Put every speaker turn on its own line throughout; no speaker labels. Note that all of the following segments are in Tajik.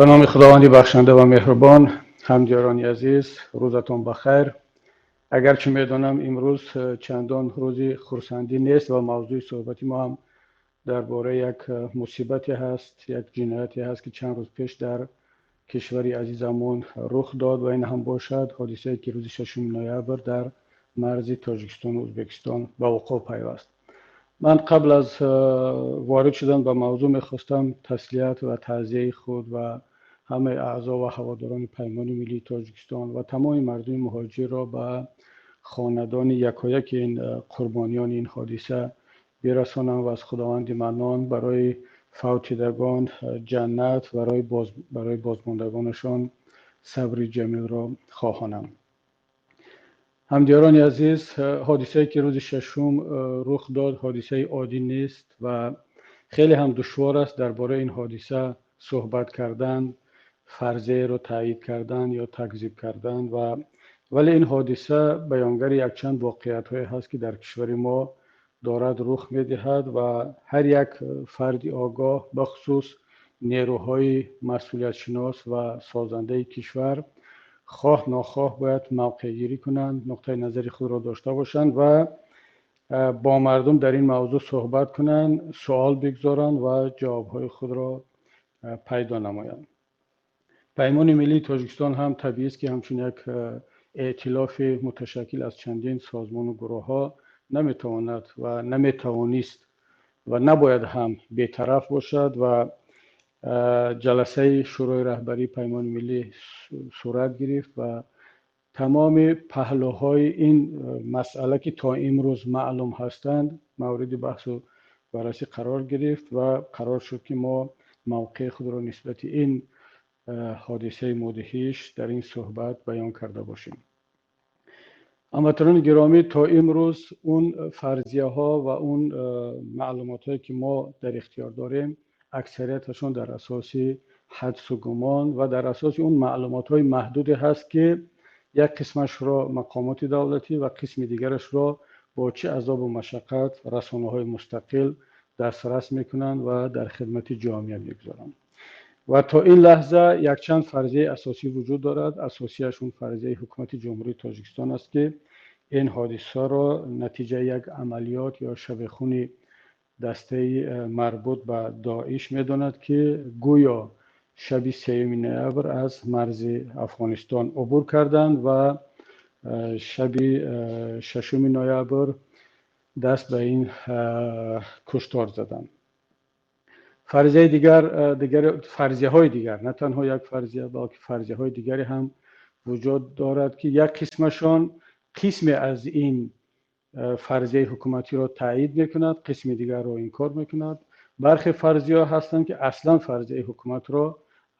Ба номи Худованди бахшанда ва меҳрубон. Ҳамдиёрони азиз, рӯзатон бахайр. Агарчи медонам, имрӯз чандон рӯзи хурсандӣ нест ва мавзӯи суҳбати мо ҳам дар бораи як мусибате ҳаст, як ҷинояте ҳаст, ки чанд рӯз пеш дар кишвари азизамон рух дод ва ин ҳам бошад ҳодисае, ки рӯзи 6 ноябр дар марзи Тоҷикистону Ӯзбекистон ба вуқӯъ пайваст. Ман қабл аз ворид шудан ба мавзӯъ мехостам таслият ва таъзияи худ ва ҳамаи аъзо ва ҳаводорони Паймони миллии Тоҷикистон ва тамоми мардуми муҳоҷирро ба хонадони якояки ин қурбониёни ин ҳодиса бирасонам ва аз Худованди Маннон барои фавтидагон ҷаннат, барои бозмондагонашон сабри ҷамилро хоҳонам. Ҳамдиёрони азиз, ҳодисае, ки рӯзи шашум рух дод, ҳодисаи оддӣ нест ва хеле ҳам душвор аст дар бораи ин ҳодиса суҳбат кардан, фарзияеро таъйид кардан ё такзиб кардан. Ва вале ин ҳодиса баёнгари якчанд воқеиятҳое ҳаст, ки дар кишвари мо дорад рух медиҳад ва ҳар як фарди огоҳ, бахусус нерӯҳои масъулиятшинос ва созандаи кишвар, хоҳ нохоҳ бояд мавқеъгирӣ кунанд, нуқтаи назари худро дошта бошанд ва бо мардум дар ин мавзӯъ суҳбат кунанд, суол бигзоранд ва ҷавобҳои худро пайдо намоянд. Паймони миллии Тоҷикистон ҳам табиист, ки ҳамчун як эътилофи муташаккил аз чандин созмону гурӯҳҳо наметавонад ва наметавонист ва набояд ҳам бетараф бошад. Ва ҷаласаи Шӯрои раҳбарии Паймони миллӣ сурат гирифт ва тамоми паҳлӯҳои ин масъала, ки то имрӯз маълум ҳастанд, мавриди баҳсу баррасӣ қарор гирифт ва қарор шуд, ки мо мавқеи худро нисбати ин ҳодисаи мудҳиш дар ин суҳбат баён карда бошем. Ҳамватанони гиромӣ, то имрӯз он фарзияҳо ва он маълумотҳое, ки мо дар ихтиёр дорем, аксарияташон дар асоси ҳадсу гумон ва дар асоси он маълумотҳои маҳдуде ҳаст, ки як қисмашро мақомоти давлатӣ ва қисми дигарашро бо чӣ азобу машаққат расонаҳои мустақил дастрас мекунанд ва дар хидмати ҷомеа мегузоранд. Ва то ин лаҳза якчанд фарзияи асосӣ вуҷуд дорад. Асосияш он фарзияи ҳукумати Ҷумҳурии Тоҷикистон аст, ки ин ҳодисаро натиҷаи як амалиёт ё шабехуни дастаи марбут ба Доиш медонад, ки гӯё шаби 3 ноябр аз марзи Афғонистон убур карданд ва шаби 6 ноябр даст ба ин куштор заданд. Фарзияи дигар, фарзияҳои дигар, на танҳо як фарзия, балки фарзияҳои дигаре ҳам вуҷуд дорад, ки як қисмашон қисме аз ин фарзияи ҳукуматиро таъйид мекунад, қисми дигарро инкор мекунад. Бархе фарзияҳо ҳастанд, ки аслан фарзияи ҳукуматро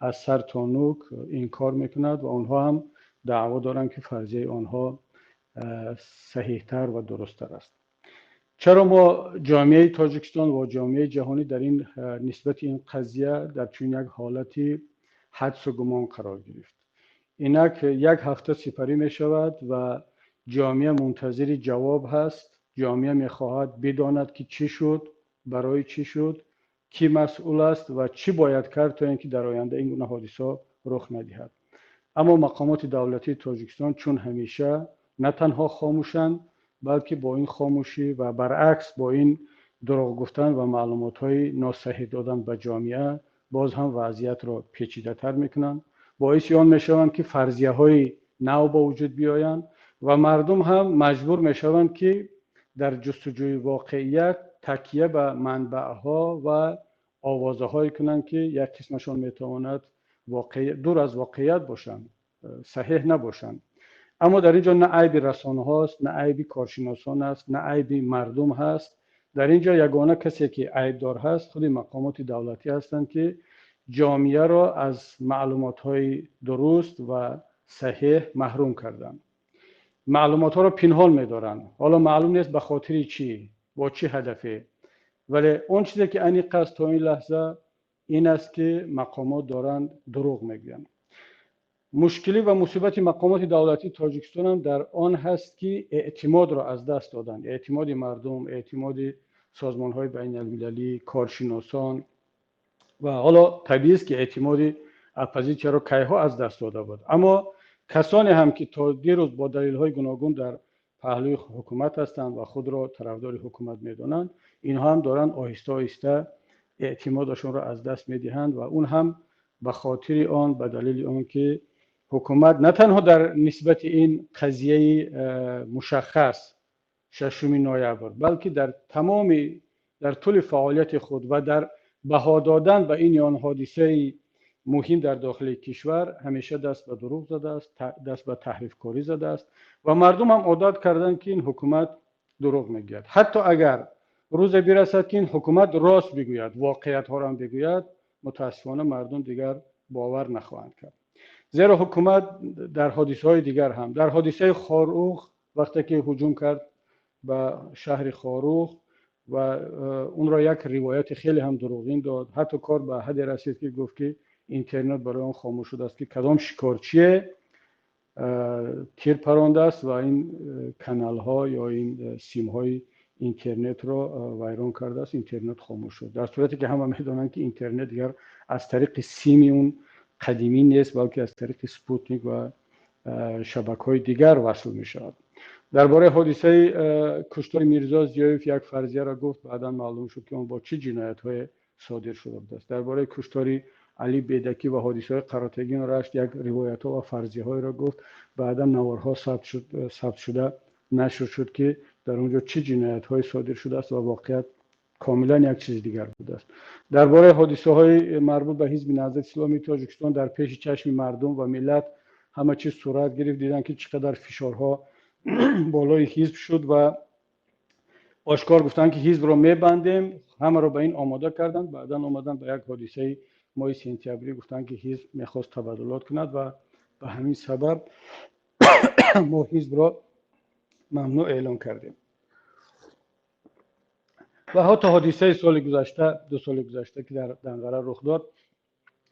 аз сар то нук инкор мекунад ва онҳо ҳам даъво доранд, ки фарзияи онҳо саҳиҳтар ва дурусттар аст. Чаро мо, ҷомеаи Тоҷикистон ва ҷомеаи ҷаҳонӣ, дар ин нисбати ин қазия дар чунин як ҳолати ҳадсу гумон қарор гирифт? Инак як ҳафта сипарӣ мешавад ва ҷомеа мунтазири ҷавоб ҳаст. Ҷомеа мехоҳад бидонад, ки чӣ шуд, барои чӣ шуд, кӣ масъул аст ва чӣ бояд кард, то ин ки дар оянда ин гуна ҳодисаҳо рух надиҳад. Аммо мақомоти давлатии Тоҷикистон чун ҳамеша на танҳо хомӯшанд, балки бо ин хомӯшӣ ва баръакс бо ин дурӯғ гуфтан ва маълумотҳои носаҳеҳ додан ба ҷомеа боз ҳам вазъиятро печидатар мекунанд, боиси он мешаванд, ки фарзияҳои нав ба вуҷуд биёянд ва мардум ҳам маҷбур мешаванд, ки дар ҷустуҷӯи воқеият такя ба манбаъҳо ва овозаҳое кунанд, ки як қисмашон метавонад дур аз воқеият бошанд, саҳеҳ набошанд. Аммо дар ин ҷо на айби расонаҳост, на айби коршиносон аст, на айби мардум ҳаст. Дар ин ҷо ягона касе, ки айбдор ҳаст, худи мақомоти давлатӣ ҳастанд, ки ҷомеаро аз маълумотҳои дуруст ва саҳеҳ маҳрум карданд, маълумотҳоро пинҳон медоранд. Ҳоло маълум нест, ба хотири чӣ, бо чӣ ҳадафе. Вале он чизе, ки аниқ аст то ин лаҳза, ин аст, ки мақомот доранд дурӯғ мегӯянд. Мушкилӣ ва мусибати мақомоти давлатии Тоҷикистон ҳам дар он ҳаст, ки эътимодро аз даст доданд, эътимоди мардум, эътимоди созмонҳои байналмилалӣ, коршиносон ва ҳоло табиист, ки эътимоди оппозитсияро кайҳо аз даст дода буд. Аммо касоне ҳам ки то дирӯз бо далелҳои гуногун дар паҳлӯи ҳукумат ҳастанд ва худро тарафдори ҳукумат медонанд, инҳо ҳам доранд оҳиста оҳиста эътимодашонро аз даст медиҳанд ва он ҳам ба хотири он, ба далели он ки ҳукумат на танҳо дар нисбати ин қазияи мушаххас 6 ноябр, балки дар тамоми дар тӯли фаъолияти худ ва дар баҳо додан ба ин ё он ҳодисаи муҳим дар дохили кишвар ҳамеша даст ба дурӯғ задааст, даст ба таҳрифкорӣ задааст ва мардум ҳам одат карданд, ки ин ҳукумат дурӯғ мегӯяд. Ҳатто агар рӯзе бирасад, ки ин ҳукумат рост бигӯяд, воқеиятҳоро ҳам бигӯяд, мутаассифона мардум дигар бовар нахоҳанд кард. Зеро ҳукумат дар ҳодисаҳои дигар ҳам, дар ҳодисаи Хоруғ, вақте ки ҳуҷум кард ба шаҳри Хоруғ ва онро як ривояти хеле ҳам дурӯғин дод, ҳатто кор ба ҳадде расид, ки гуфт, ки интернет барои он хомӯш шудааст, ки кадом шикорчие тир парондааст ва ин каналҳо ё ин симҳои интернетро вайрон кардааст, интернет хомӯш шуд. Дар сурате ки ҳама медонанд, ки интернет дигар аз тариқи сими он қадимӣ нест, балки аз тариқи спутник ва шабакаҳои дигар васл мешавад. Дар бораи ҳодисаи куштори Мирзо Зиёев як фарзияро гуфт, баъдан маълум шуд, ки он бо чӣ ҷиноятҳое содир шуда будааст. Дар бораи куштори Али Бедакӣ ва ҳодисаҳои Қаротегин Рашт як ривоятҳо ва фарзияҳоеро гуфт, баъдан наворҳо сабт шуда нашр шуд, ки дар он ҷо чӣ ҷиноятҳое содир шудааст ва воқеият комилан як чизи дигар будааст. Дар бораи ҳодисаҳои марбут ба Ҳизби Наҳзати Исломии Тоҷикистон дар пеши чашми мардум ва миллат ҳама чиз сурат гирифт, диданд, ки чӣ қадар фишорҳо болои ҳизб шуд ва ошкор гуфтанд, ки ҳизбро мебандем, ҳамаро ба ин омода карданд. Баъдан омаданд ба як ҳодисаи моҳи сентябрӣ, гуфтанд, ки ҳизб мехост табаддулот кунад ва ба ҳамин сабаб мо ҳизбро мамнӯъ эълон кардем. Ва ҳатто ҳодисаи соли гузашта, 2 соли гузашта, ки дар Данғара рух дод,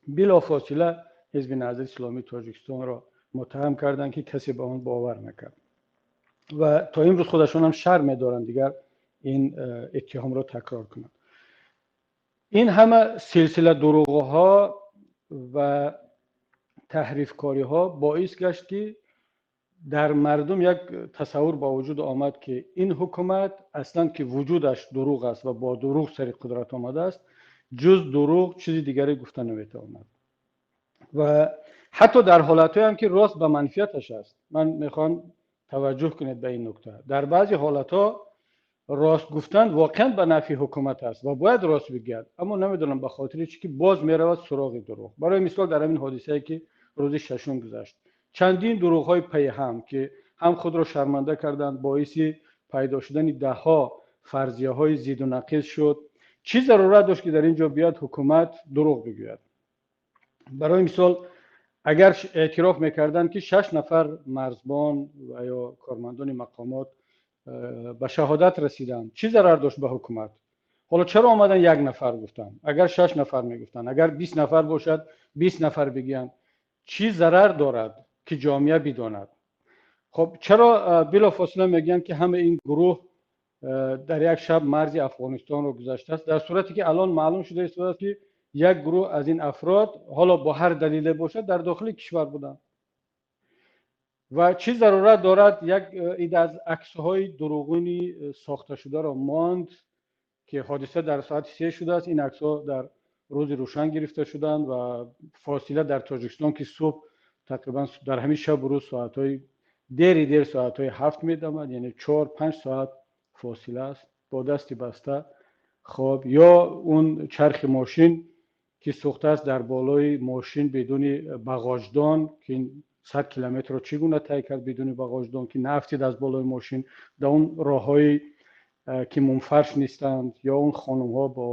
билофосила Ҳизби Наҳзати Исломии Тоҷикистонро муттаҳам карданд, ки касе ба он бовар накард ва то имрӯз худашон ҳам шарм медоранд дигар ин иттиҳомро такрор кунанд. Ин ҳама силсила дурӯғҳо ва таҳрифкориҳо боис гашт, ки дар мардум як тасаввур ба вуҷуд омад, ки ин ҳукумат аслан ки вуҷудаш дурӯғ аст ва бо дурӯғ сари қудрат омадааст, ҷуз дурӯғ чизи дигаре гуфта наметавонад. Ва ҳатто дар ҳолатҳое ҳам, ки рост ба манфиаташ аст. Ман мехоҳам таваҷҷӯҳ кунед ба ин нукта. Дар баъзе ҳолатҳо рост гуфтан воқеан ба нафъи ҳукумат аст ва бояд рост бигӯяд, аммо намедонам ба хотири чӣ ки боз меравад суроғи дурӯғ. Барои мисол, дар ҳамин ҳодисае, ки рӯзи шашум гузашт, чандин дурӯғҳои пайҳам, ки ҳам худро шарманда карданд, боиси пайдо шудани даҳҳо фарзияҳои зиду нақиз шуд. Чӣ зарурат дошт, ки дар ин ҷо биёд ҳукумат дурӯғ бигӯяд? Барои мисол, агар эътироф мекарданд, ки 6 нафар марзбон ва ё кормандони мақомот ба шаҳодат расиданд, чӣ зарар дошт ба ҳукумат? Ҳоло чаро омадан як нафар гуфтанд? Агар 6 нафар мегуфтанд, агар 20 нафар бошад, 20 нафар бигӯянд, чӣ зарар дорад, ки ҷомеа бидонад? Хоб, чаро билофосила мегӯянд, ки ҳама ин гурӯҳ дар як шаб марзи Афғонистонро гузаштааст, дар сурате ки алон маълум шуда истодааст, ки як гурӯҳ аз ин афрод, ҳоло бо ҳар далеле бошад, дар дохили кишвар буданд? Ва чӣ зарурат дорад як ида аз аксҳои дурӯғини сохташударо монд, ки ҳодиса дар соати 3 шудааст, ин аксҳо дар рӯзи рӯшан гирифта шуданд ва фосила дар Тоҷикистон, ки субҳ тақрибан дар ҳамин шабу рӯз соатҳои дери дер соатҳои 7 медамад, яъне 4-5 соат фосила аст бо дасти баста. Хоб, ё он чархи мошин, ки сӯхтааст, дар болои мошин бидуни бағоҷдон, ки 100 километрро чӣ гуна тай кард бидуни бағоҷдон, ки наафтид аз болои мошин, дар он роҳҳое, ки мунфарш нестанд, ё он хонумҳо бо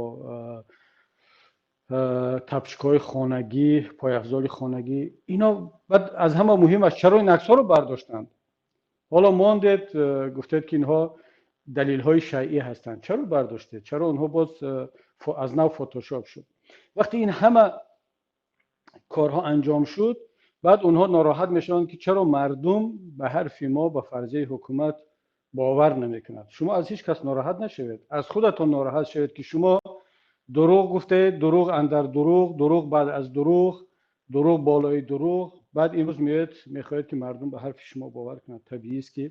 тапчикҳои хонагӣ, пойафзоли хонагӣ, ино. Баъд аз ҳама муҳимаш, чаро ин аксҳоро бардоштанд? Ҳоло мондед, гуфтед, ки инҳо далелҳои шайъӣ ҳастанд. Чаро бардоштед? Чаро онҳо боз аз нав фотошоп шуд? Вақте ин ҳама корҳо анҷом шуд, баъд онҳо нороҳат мешаванд, ки чаро мардум ба ҳарфи мо, ба фарзияи ҳукумат бовар намекунад. Шумо аз ҳеҷ кас нороҳат нашавед, аз худатон нороҳат шавед, ки шумо дурӯғ гуфтед, дурӯғ андар дурӯғ, дурӯғ баъд аз дурӯғ. Дурӯғ болои дурӯғ. Баъд имрӯз меояд, мехоҳед, ки мардум ба ҳарфи шумо бовар кунанд. Табиист, ки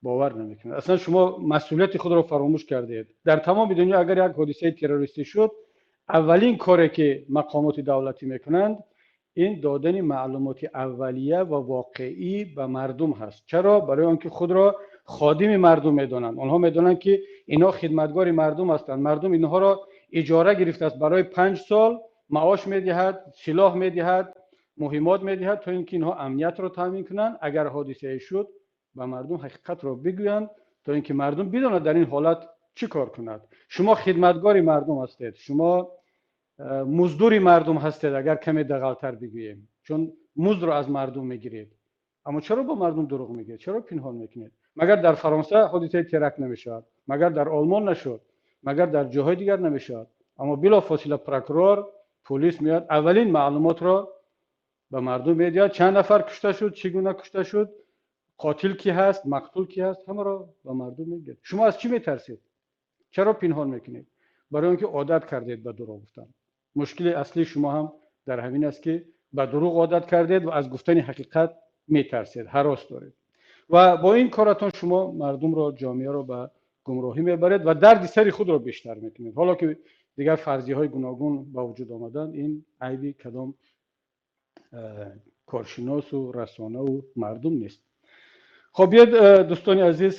бовар намекунанд. Аслан шумо масъулияти худро фаромӯш кардаед. Дар тамоми дунё агар як ҳодисаи террористӣ шуд, аввалин коре, ки мақомоти давлатӣ мекунанд, ин додани маълумоти аввалия ва воқеӣ ба мардум ҳаст. Чаро? Барои он ки худро ходими мардум медонанд. Онҳо медонанд, ки инҳо хидматгори мардум ҳастанд. Мардум инҳоро иҷора гирифтааст, барои 5 сол маош медиҳад, силоҳ медиҳад, муҳиммот медиҳад, то ин ки инҳо амниятро таъмин кунанд. Агар ҳодисае шуд, ба мардум ҳақиқатро бигӯянд, то ин ки мардум бидонад, дар ин ҳолат чӣ кор кунад. Шумо хидматгори мардум ҳастед, шумо муздури мардум ҳастед, агар каме дағалтар бигӯем, чун муздро аз мардум мегиред. Аммо чаро ба мардум дурӯғ мегӯед? Чаро пинҳон мекунед? Магар дар Фаронса ҳодисаи теракт намешавад? Магар дар Олмон нашуд? Магар дар ҷоҳои дигар намешавад? Аммо билофосила прокурор, полис меояд, аввалин маълумотро ба мардум медиҳад: чанд нафар кушта шуд, чӣ гуна кушта шуд, қотил кӣ ҳаст, мақтул кӣ ҳаст, ҳамаро ба мардум мегӯяд. Шумо аз чӣ метарсед? Чаро пинҳон мекунед? Барои он ки одат кардед ба дурӯғ гуфтан. Мушкили аслии шумо ҳам дар ҳамин аст, ки ба дурӯғ одат кардед ва аз гуфтани ҳақиқат метарсед, ҳарос доред. Ва бо ин коратон шумо мардумро, ҷомеаро ба гумроҳӣ мебаред ва дарди сари худро бештар мекунед. Ҳоло ки дигар фарзияҳои гуногун ба вуҷуд омаданд, ин айби кадом коршиносу расонаву мардум нест. Хоб, биёед, дӯстони азиз,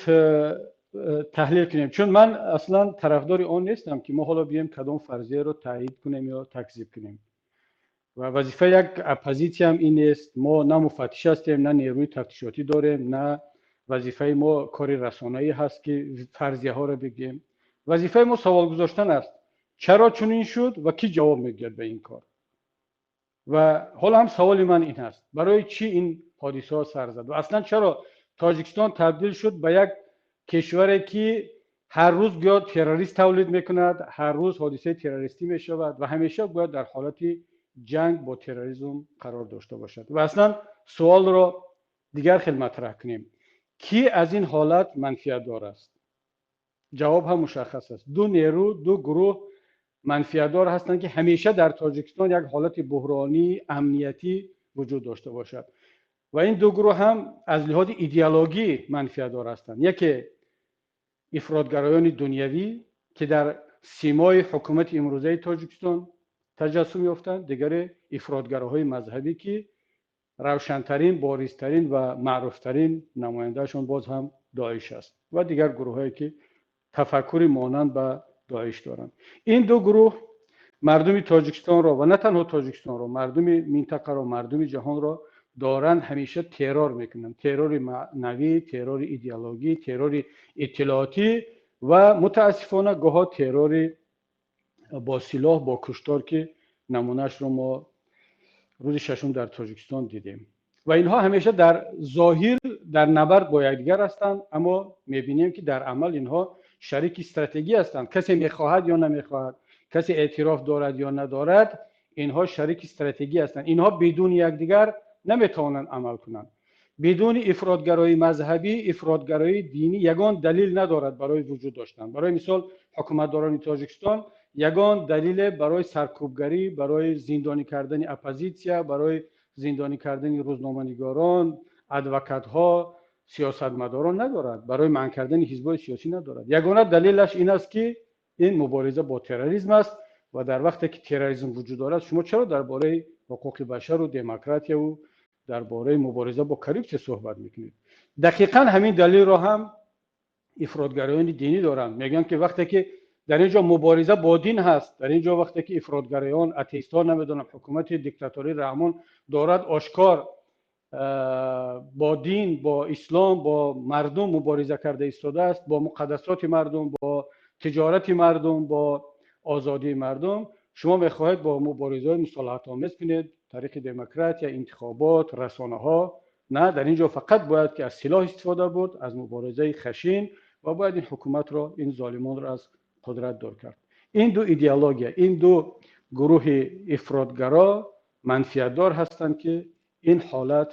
таҳлил кунем, чун ман аслан тарафдори он нестам, ки мо ҳоло биёем кадом фарзияро таъйид кунем ё такзиб кунем, ва вазифаи як оппозитсияам ин нест. Мо на муфаттиш ҳастем, на нерӯи тафтишотӣ дорем, на вазифаи мо кори расонаӣ ҳаст, ки фарзияҳоро бигӯем. Вазифаи мо савол гузоштан аст: чаро чунин шуд ва кӣ ҷавоб мегӯяд ба ин кор? Ва ҳоло ҳам саволи ман ин аст: барои чӣ ин ҳодисаҳо сар зад ва аслан чаро Тоҷикистон табдил шуд ба як кишваре, ки ҳар рӯз гӯё террорист тавлид мекунад, ҳар рӯз ҳодисаи террористӣ мешавад ва ҳамеша бояд дар ҳолати ҷанг бо терроризм қарор дошта бошад? Ва аслан суолро дигар хел матраҳ кунем: кӣ аз ин ҳолат манфиатдор аст? Ҷавоб ҳам мушаххас аст. Ду нерӯ, ду гурӯҳ манфиатдор ҳастанд, ки ҳамеша дар Тоҷикистон як ҳолати буҳронии амниятӣ вуҷуд дошта бошад, ва ин ду гурӯҳ ҳам аз лиҳози идеологӣ манфиатдор ҳастанд. Яке ифротгароёни дунявӣ, ки дар симои ҳукумати имрӯзаи Тоҷикистон таҷассум ёфтанд, дигаре ифротгароҳои мазҳабӣ, ки равшантарин, боризтарин ва маъруфтарин намояндаашон боз ҳам Доиш аст ва дигар гурӯҳҳое, ки тафаккури монанд ба Доиш доранд. Ин ду гурӯҳ мардуми Тоҷикистонро ва на танҳо Тоҷикистонро, мардуми минтақаро, мардуми ҷаҳонро доранд ҳамеша террор мекунанд: террори маънавӣ, террори идеологӣ, террори иттилоотӣ ва мутаассифона гоҳо террори бо силоҳ, бо куштор, ки намунаашро мо рӯзи шашум дар Тоҷикистон дидем. Ва инҳо ҳамеша дар зоҳир дар набард бо якдигар ҳастанд, аммо мебинем, ки дар амал инҳо шарики стратегӣ ҳастанд. Касе мехоҳад ё намехоҳад, касе эътироф дорад ё надорад, инҳо шарики стратегӣ ҳастанд. Инҳо бидуни якдигар наметавонанд амал кунанд. Бидуни ифротгароии мазҳабӣ, ифротгароии динӣ ягон далил надорад барои вуҷуд доштан. Барои мисол, ҳукуматдорони Тоҷикистон ягон далиле барои саркӯбгарӣ, барои зиндонӣ кардани оппозитсия, барои зиндонӣ кардани рӯзноманигорон, адвокатҳо, сиёсатмадорон надорад, барои манъ кардани ҳизбҳои сиёсӣ надорад. Ягона далелаш ин аст, ки ин мубориза бо терроризм аст. Ва дар вақте ки терроризм вуҷуд дорад, шумо чаро дар бораи ҳуқуқи башару демократияву дар бораи мубориза бо коррупсия суҳбат мекунед? Дақиқан ҳамин далелро ҳам ифротгароёни динӣ доранд. Мегӯянд, ки вақте ки дар ин ҷо мубориза бо дин ҳаст, дар ин ҷо вақте ки ифротгароён, атеистҳо, намедонам, ҳукумати диктатории Раҳмон дорад ошкор бо дин, бо ислом, бо мардум мубориза карда истодааст, бо муқаддасоти мардум, бо тиҷорати мардум, бо озодии мардум, шумо мехоҳед бо муборизаҳои мусолиҳатомез кунед тариқи демократия, интихобот, расонаҳо. На, дар ин ҷо фақат бояд ки аз силоҳ истифода бурд, аз муборизаи хашин, ва бояд ин ҳукуматро, ин золимонро аз қудрат дур кард. Ин ду идеология, ин ду гурӯҳи ифротгаро манфиатдор ҳастанд, ки ин ҳолат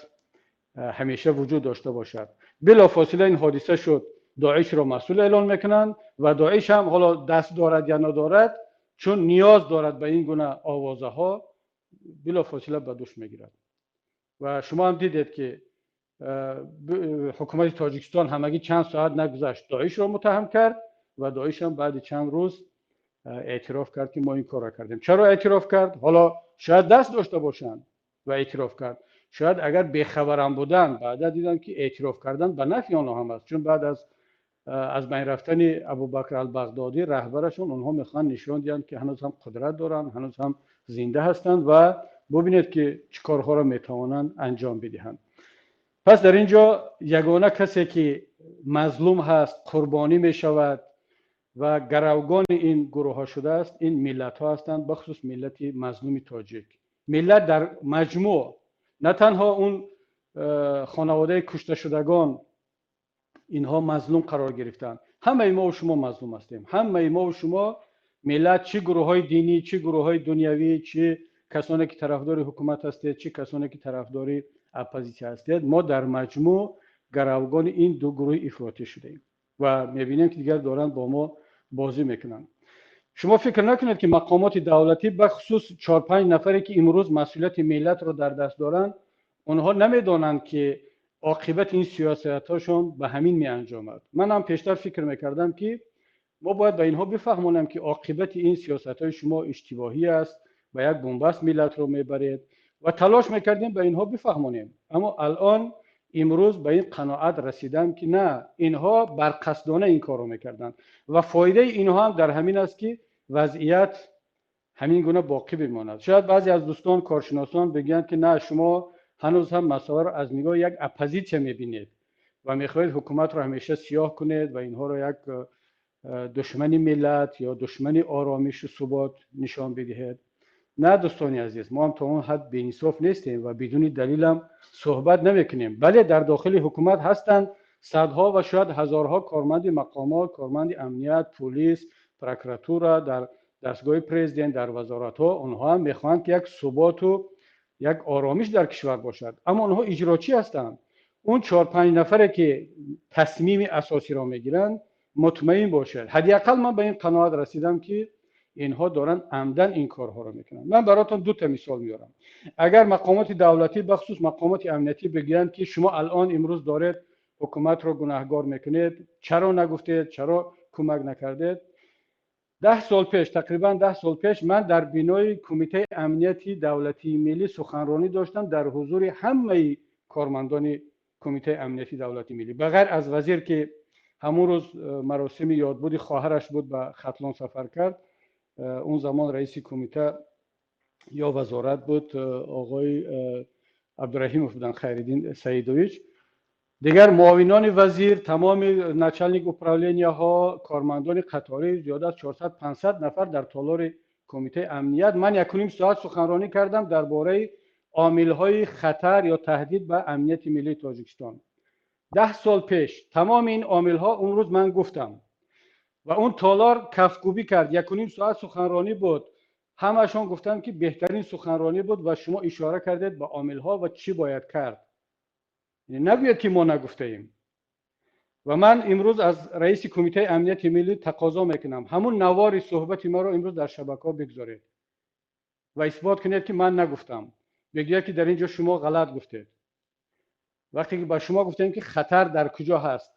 ҳамеша вуҷуд дошта бошад. Билофосила ин ҳодиса шуд, Доишро масъул эълон мекунанд ва Доиш ҳам ҳоло даст дорад ё надорад, чун ниёз дорад ба ин гуна овозаҳо. билофосила ба дӯш мегирад. Ва шумо ҳам дидед, ки ҳукумати Тоҷикистон ҳамагӣ чанд соат нагузашт, Доишро муттаҳам кард ва Доиш ҳам баъди чанд рӯз эътироф кард, ки мо ин корро кардем. Чаро эътироф кард? Ҳоло шояд даст дошта бошанд ва эътироф кард. Шояд агар бехабарам буданд, баъда диданд, ки эътироф кардан ба нафъи онҳо ҳам аст, чун баъд аз байн рафтани Абубакр Албағдодӣ, раҳбарашон, онҳо мехоҳанд нишон диҳанд, ки ҳанӯз ҳам қудрат доранд, ҳанӯз ҳам зинда ҳастанд ва бубинед, ки чӣ корҳоро метавонанд анҷом бидиҳанд. Пас дар ин ҷо ягона касе, ки мазлум ҳаст, қурбонӣ мешавад ва гаравгони ин гурӯҳҳо шудааст, ин миллатҳо ҳастанд, бахусус миллати мазлуми тоҷик. Миллат дар маҷмӯъ, на танҳо он хонаводаи кушташудагон, инҳо мазлум қарор гирифтанд. Ҳамаи мо шумо мазлум ҳастем. Ҳамаи мо шумо миллат, чӣ гурӯҳҳои динӣ, чӣ гурӯҳҳои дунявӣ, чӣ касоне ки тарафдори ҳукумат ҳастед, чӣ касоне ки тарафдори оппозитсия ҳастед, мо дар маҷмӯъ гаравгони ин ду гурӯҳи ифротӣ шудаем ва мебинем, ки дигар доранд бо мо бозӣ мекунанд. Шумо фикр накунед, ки мақомоти давлатӣ, бахусус 4-5 нафаре, ки имрӯз масъулияти миллатро дар даст доранд, онҳо намедонанд, ки оқибати ин сиёсатҳошон ба ҳамин меанҷомад. Ман ҳам пештар фикр мекардам, ки мо бояд ба инҳо бифаҳмонем, ки оқибати ин сиёсатҳои шумо иштибоҳӣ аст, ба як бунбаст миллатро мебаред, ва талош мекардем ба инҳо бифаҳмонем. Аммо алон имрӯз ба ин қаноат расидам, ки на, инҳо барқасдона ин корро мекарданд ва фоидаи инҳо ҳам дар ҳамин аст, ки вазъият ҳамин гуна боқӣ бимонад. Шояд баъзе аз дӯстон, коршиносон бигӯянд, ки на, шумо ҳанӯз ҳам масъаларо аз нигоҳи як оппозитсия мебинед ва мехоҳед ҳукуматро ҳамеша сиёҳ кунед ва инҳоро як душмани миллат ё душмани оромишу субот нишон бидиҳед. На, дӯстони азиз, мо ҳам то он ҳад беинсоф нестем ва бидуни далилам суҳбат намекунем. Бале, дар дохили ҳукумат ҳастанд садҳо ва шояд ҳазорҳо корманди мақомот, корманди амният, пулис, прокуратура, дар дастгоҳи президент, дар вазоратҳо. Онҳо ҳам мехоҳанд, ки як суботу як оромиш дар кишвар бошад, аммо онҳо иҷрочӣ ҳастанд. Он 4-5 нафаре, ки тасмими асосиро мегиранд, мутмаин бошад, ҳадди ақал ман ба ин қаноат расидам, ки инҳо доранд амдан ин корҳоро мекунанд. Ман баротон ду та мисол меорам. Агар мақомоти давлатӣ, бахусус мақомоти амниятӣ, бигӯянд, ки шумо алон имрӯз доред ҳукуматро гунаҳгор мекунед, чаро нагуфтед, чаро кӯмак накардед? 10 сол пеш, тақрибан 10 сол пеш, ман дар бинои Кумитаи амнияти давлатии миллӣ суханронӣ доштам дар ҳузури ҳамаи кормандони Кумитаи амнияти давлатии миллӣ, ба ғайр аз вазир, ки ҳамон рӯз маросими ёдбуди хоҳараш буд, ба Хатлон сафар кард. Он замон раиси кумита ё вазорат буд, оғои Абдураҳимов буданд, Хайриддин Саидович. Дигар муовинони вазир, тамоми начальник управления ҳо, кормандони қаторӣ, зиёда аз 400-500 нафар дар толори Кумитаи амният. Ман 1,5 соат суханронӣ кардам дар бораи омилҳои хатар ё таҳдид ба амнияти миллии Тоҷикистон. 10 сол пеш тамоми ин омилҳо он рӯз ман гуфтам ва он толор кафкӯбӣ кард. 1,5 соат суханронӣ буд. Ҳамашон гуфтанд, ки беҳтарин суханронӣ буд ва шумо ишора кардед ба омилҳо ва чӣ бояд кард. Нагӯяд, ки мо нагуфтаем. Ва ман имрӯз аз раиси Кумитаи амнияти миллӣ тақозо мекунам: ҳамун навори суҳбати маро имрӯз дар шабакаҳо бигзоред ва исбот кунед, ки ман нагуфтам. Бигӯяд, ки дар ин ҷо шумо ғалат гуфтед. Вақте ки ба шумо гуфтем, ки хатар дар куҷо ҳаст,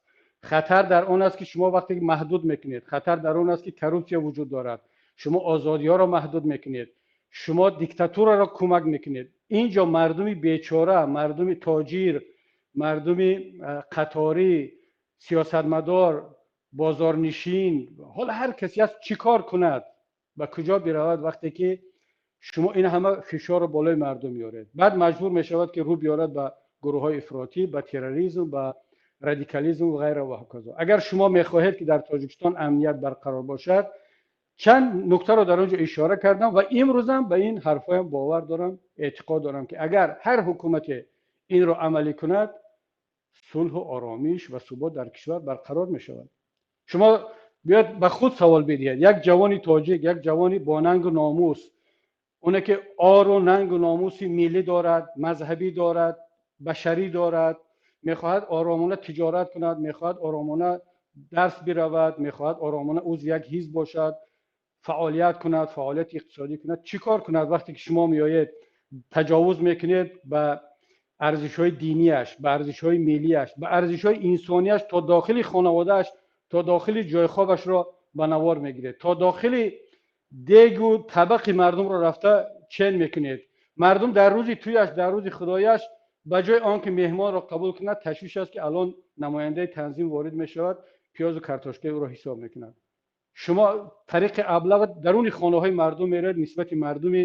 хатар дар он аст, ки шумо вақте ки маҳдуд мекунед, хатар дар он аст, ки коррупсия вуҷуд дорад, шумо озодиҳоро маҳдуд мекунед, шумо диктатураро кӯмак мекунед. Ин ҷо мардуми бечора, мардуми тоҷир, мардуми қаторӣ, сиёсатмадор, бозорнишин, ҳоло ҳар касе аст, чӣ кор кунад, ба куҷо биравад, вақте ки шумо ин ҳама фишорро болои мардум меоред? Баъд маҷбур мешавад, ки рӯ биёрад ба гурӯҳҳои ифротӣ, ба терроризм, ба радикализм ва ғайра ва ҳаказо. Агар шумо мехоҳед, ки дар Тоҷикистон амният барқарор бошад, чанд нуктаро дар он ҷо ишора кардам ва имрӯзам ба ин ҳарфҳоям бовар дорам, эътиқод дорам, ки агар ҳар ҳукумате инро амалӣ кунад, сулҳу оромиш ва субот дар кишвар барқарор мешавад. Шумо биёед ба худ савол бидиҳед: як ҷавони тоҷик, як ҷавони бо нангу номус, оне ки ору нангу номуси миллӣ дорад, мазҳабӣ дорад, башарӣ дорад, мехоҳад оромона тиҷорат кунад, мехоҳад оромона дарс биравад, мехоҳад оромона узви як ҳизб бошад. фаъолият кунад, фаъолияти иқтисодӣ кунад, чӣ кор кунад вақте ки шумо меоед таҷовуз мекунед ба арзишҳои динияш, ба арзишҳои миллияш, ба арзишҳои инсонияш, то дохили хонаводааш, то дохили ҷойхобашро ба навор мегиред, то дохили дегу табақи мардумро рафта чен мекунед. Мардум дар рӯзи тӯяш, дар рӯзи худояш ба ҷои он ки меҳмонро қабул кунад, ташвиш аст ки алон намояндаи танзим ворид мешавад, пиёзу картошкаи ӯро ҳисоб мекунад. Шумо тариқи аблаға даруни хонаҳои мардум меравед, нисбати мардуми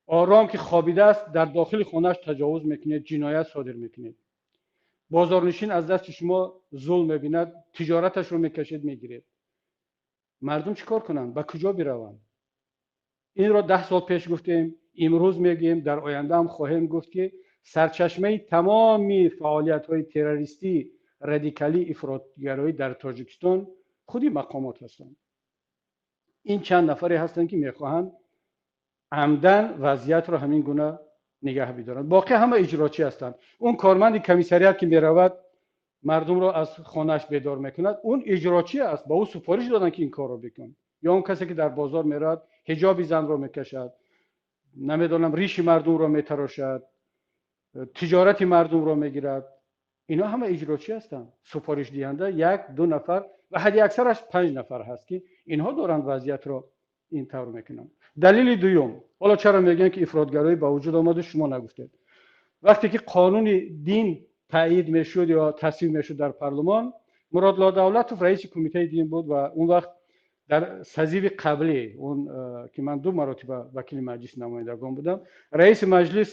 ором ки хобидааст дар дохили хонааш таҷовуз мекунед, ҷиноят содир мекунед. Бозорнишин аз дасти шумо зулм мебинад, тиҷораташро мекашед, мегиред. Мардум чӣ кор кунанд? Ба куҷо бираванд? Инро 10 сол пеш гуфтем, имрӯз мегӯем, дар оянда ҳам хоҳем гуфт ки сарчашмаи тамоми фаъолиятҳои террористӣ, радикалӣ, ифротгароӣ дар Тоҷикистон худи мақомот ҳастанд. Ин чанд нафаре ҳастанд ки мехоҳанд амдан вазъиятро ҳамин гуна нигаҳ бидоранд. Боқӣ ҳама иҷрочӣ ҳастанд. Он корманди комиссарият ки меравад мардумро аз хонааш бедор мекунад, он иҷрочӣ аст, ба ӯ супориш доданд ки ин корро бикун. Ё он касе ки дар бозор меравад ҳиҷоби занро мекашад, намедонам риши мардумро метарошад, тиҷорати мардумро мегирад. Инҳо ҳама иҷрочӣ ҳастанд. Супоришдиҳанда 1-2 нафар ва ҳадди аксараш 5 нафар ҳаст ки инҳо доранд вазъиятро ин тавр мекунанд. Далели дуюм, ҳоло чаро мегӯянд ки ифротгароӣ ба вуҷуд омаду шумо нагуфтед? Вақте ки қонуни дин таъйид мешуд ё тасвиб мешуд дар парлумон, Муродло Давлатов раиси кумитаи дин буд ва он вақт дар созиви қаблӣ, он ки ман 2 маротиба вакили маҷлиси намояндагон будам, раиси маҷлис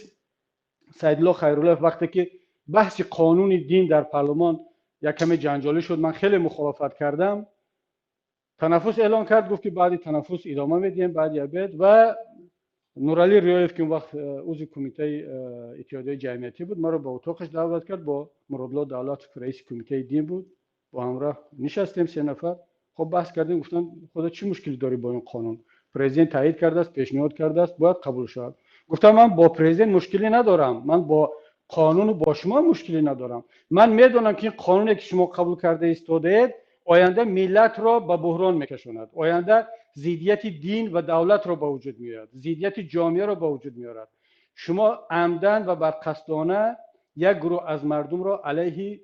Саидулло Хайруллоев вақте ки баҳси қонуни дин дар парлумон як каме ҷанҷолӣ шуд, ман хеле мухолифат кардам, танаффус эълон кард, гуфт ки баъди танаффус идома медиҳем, баъди обед. Ва Нуралӣ Риёев ки он вақт узви кумитаи иттиҳодияи ҷамъиятӣ буд, маро ба утоқаш даъват кард, бо Муродло Давлатов ки раиси кумитаи дин буд, бо ҳамроҳ нишастем 3 нафар. Хоб баҳс кардем, гуфтанд худо чӣ мушкиле дорӣ бо ин қонун? Президент таъйид кардааст, пешниҳод кардааст, бояд қабул шавад. Гуфтам ман бо президент мушкиле надорам, ман бо қонуну бо шумо мушкиле надорам. Ман медонам ки ин қонуне ки шумо қабул карда истодаед оянда миллатро ба буҳрон мекашонад, оянда зиддияти дин ва давлатро ба вуҷуд меорад, зиддияти ҷомеаро ба вуҷуд меорад. Шумо амдан ва барқасдона як гурӯҳ аз мардумро алайҳи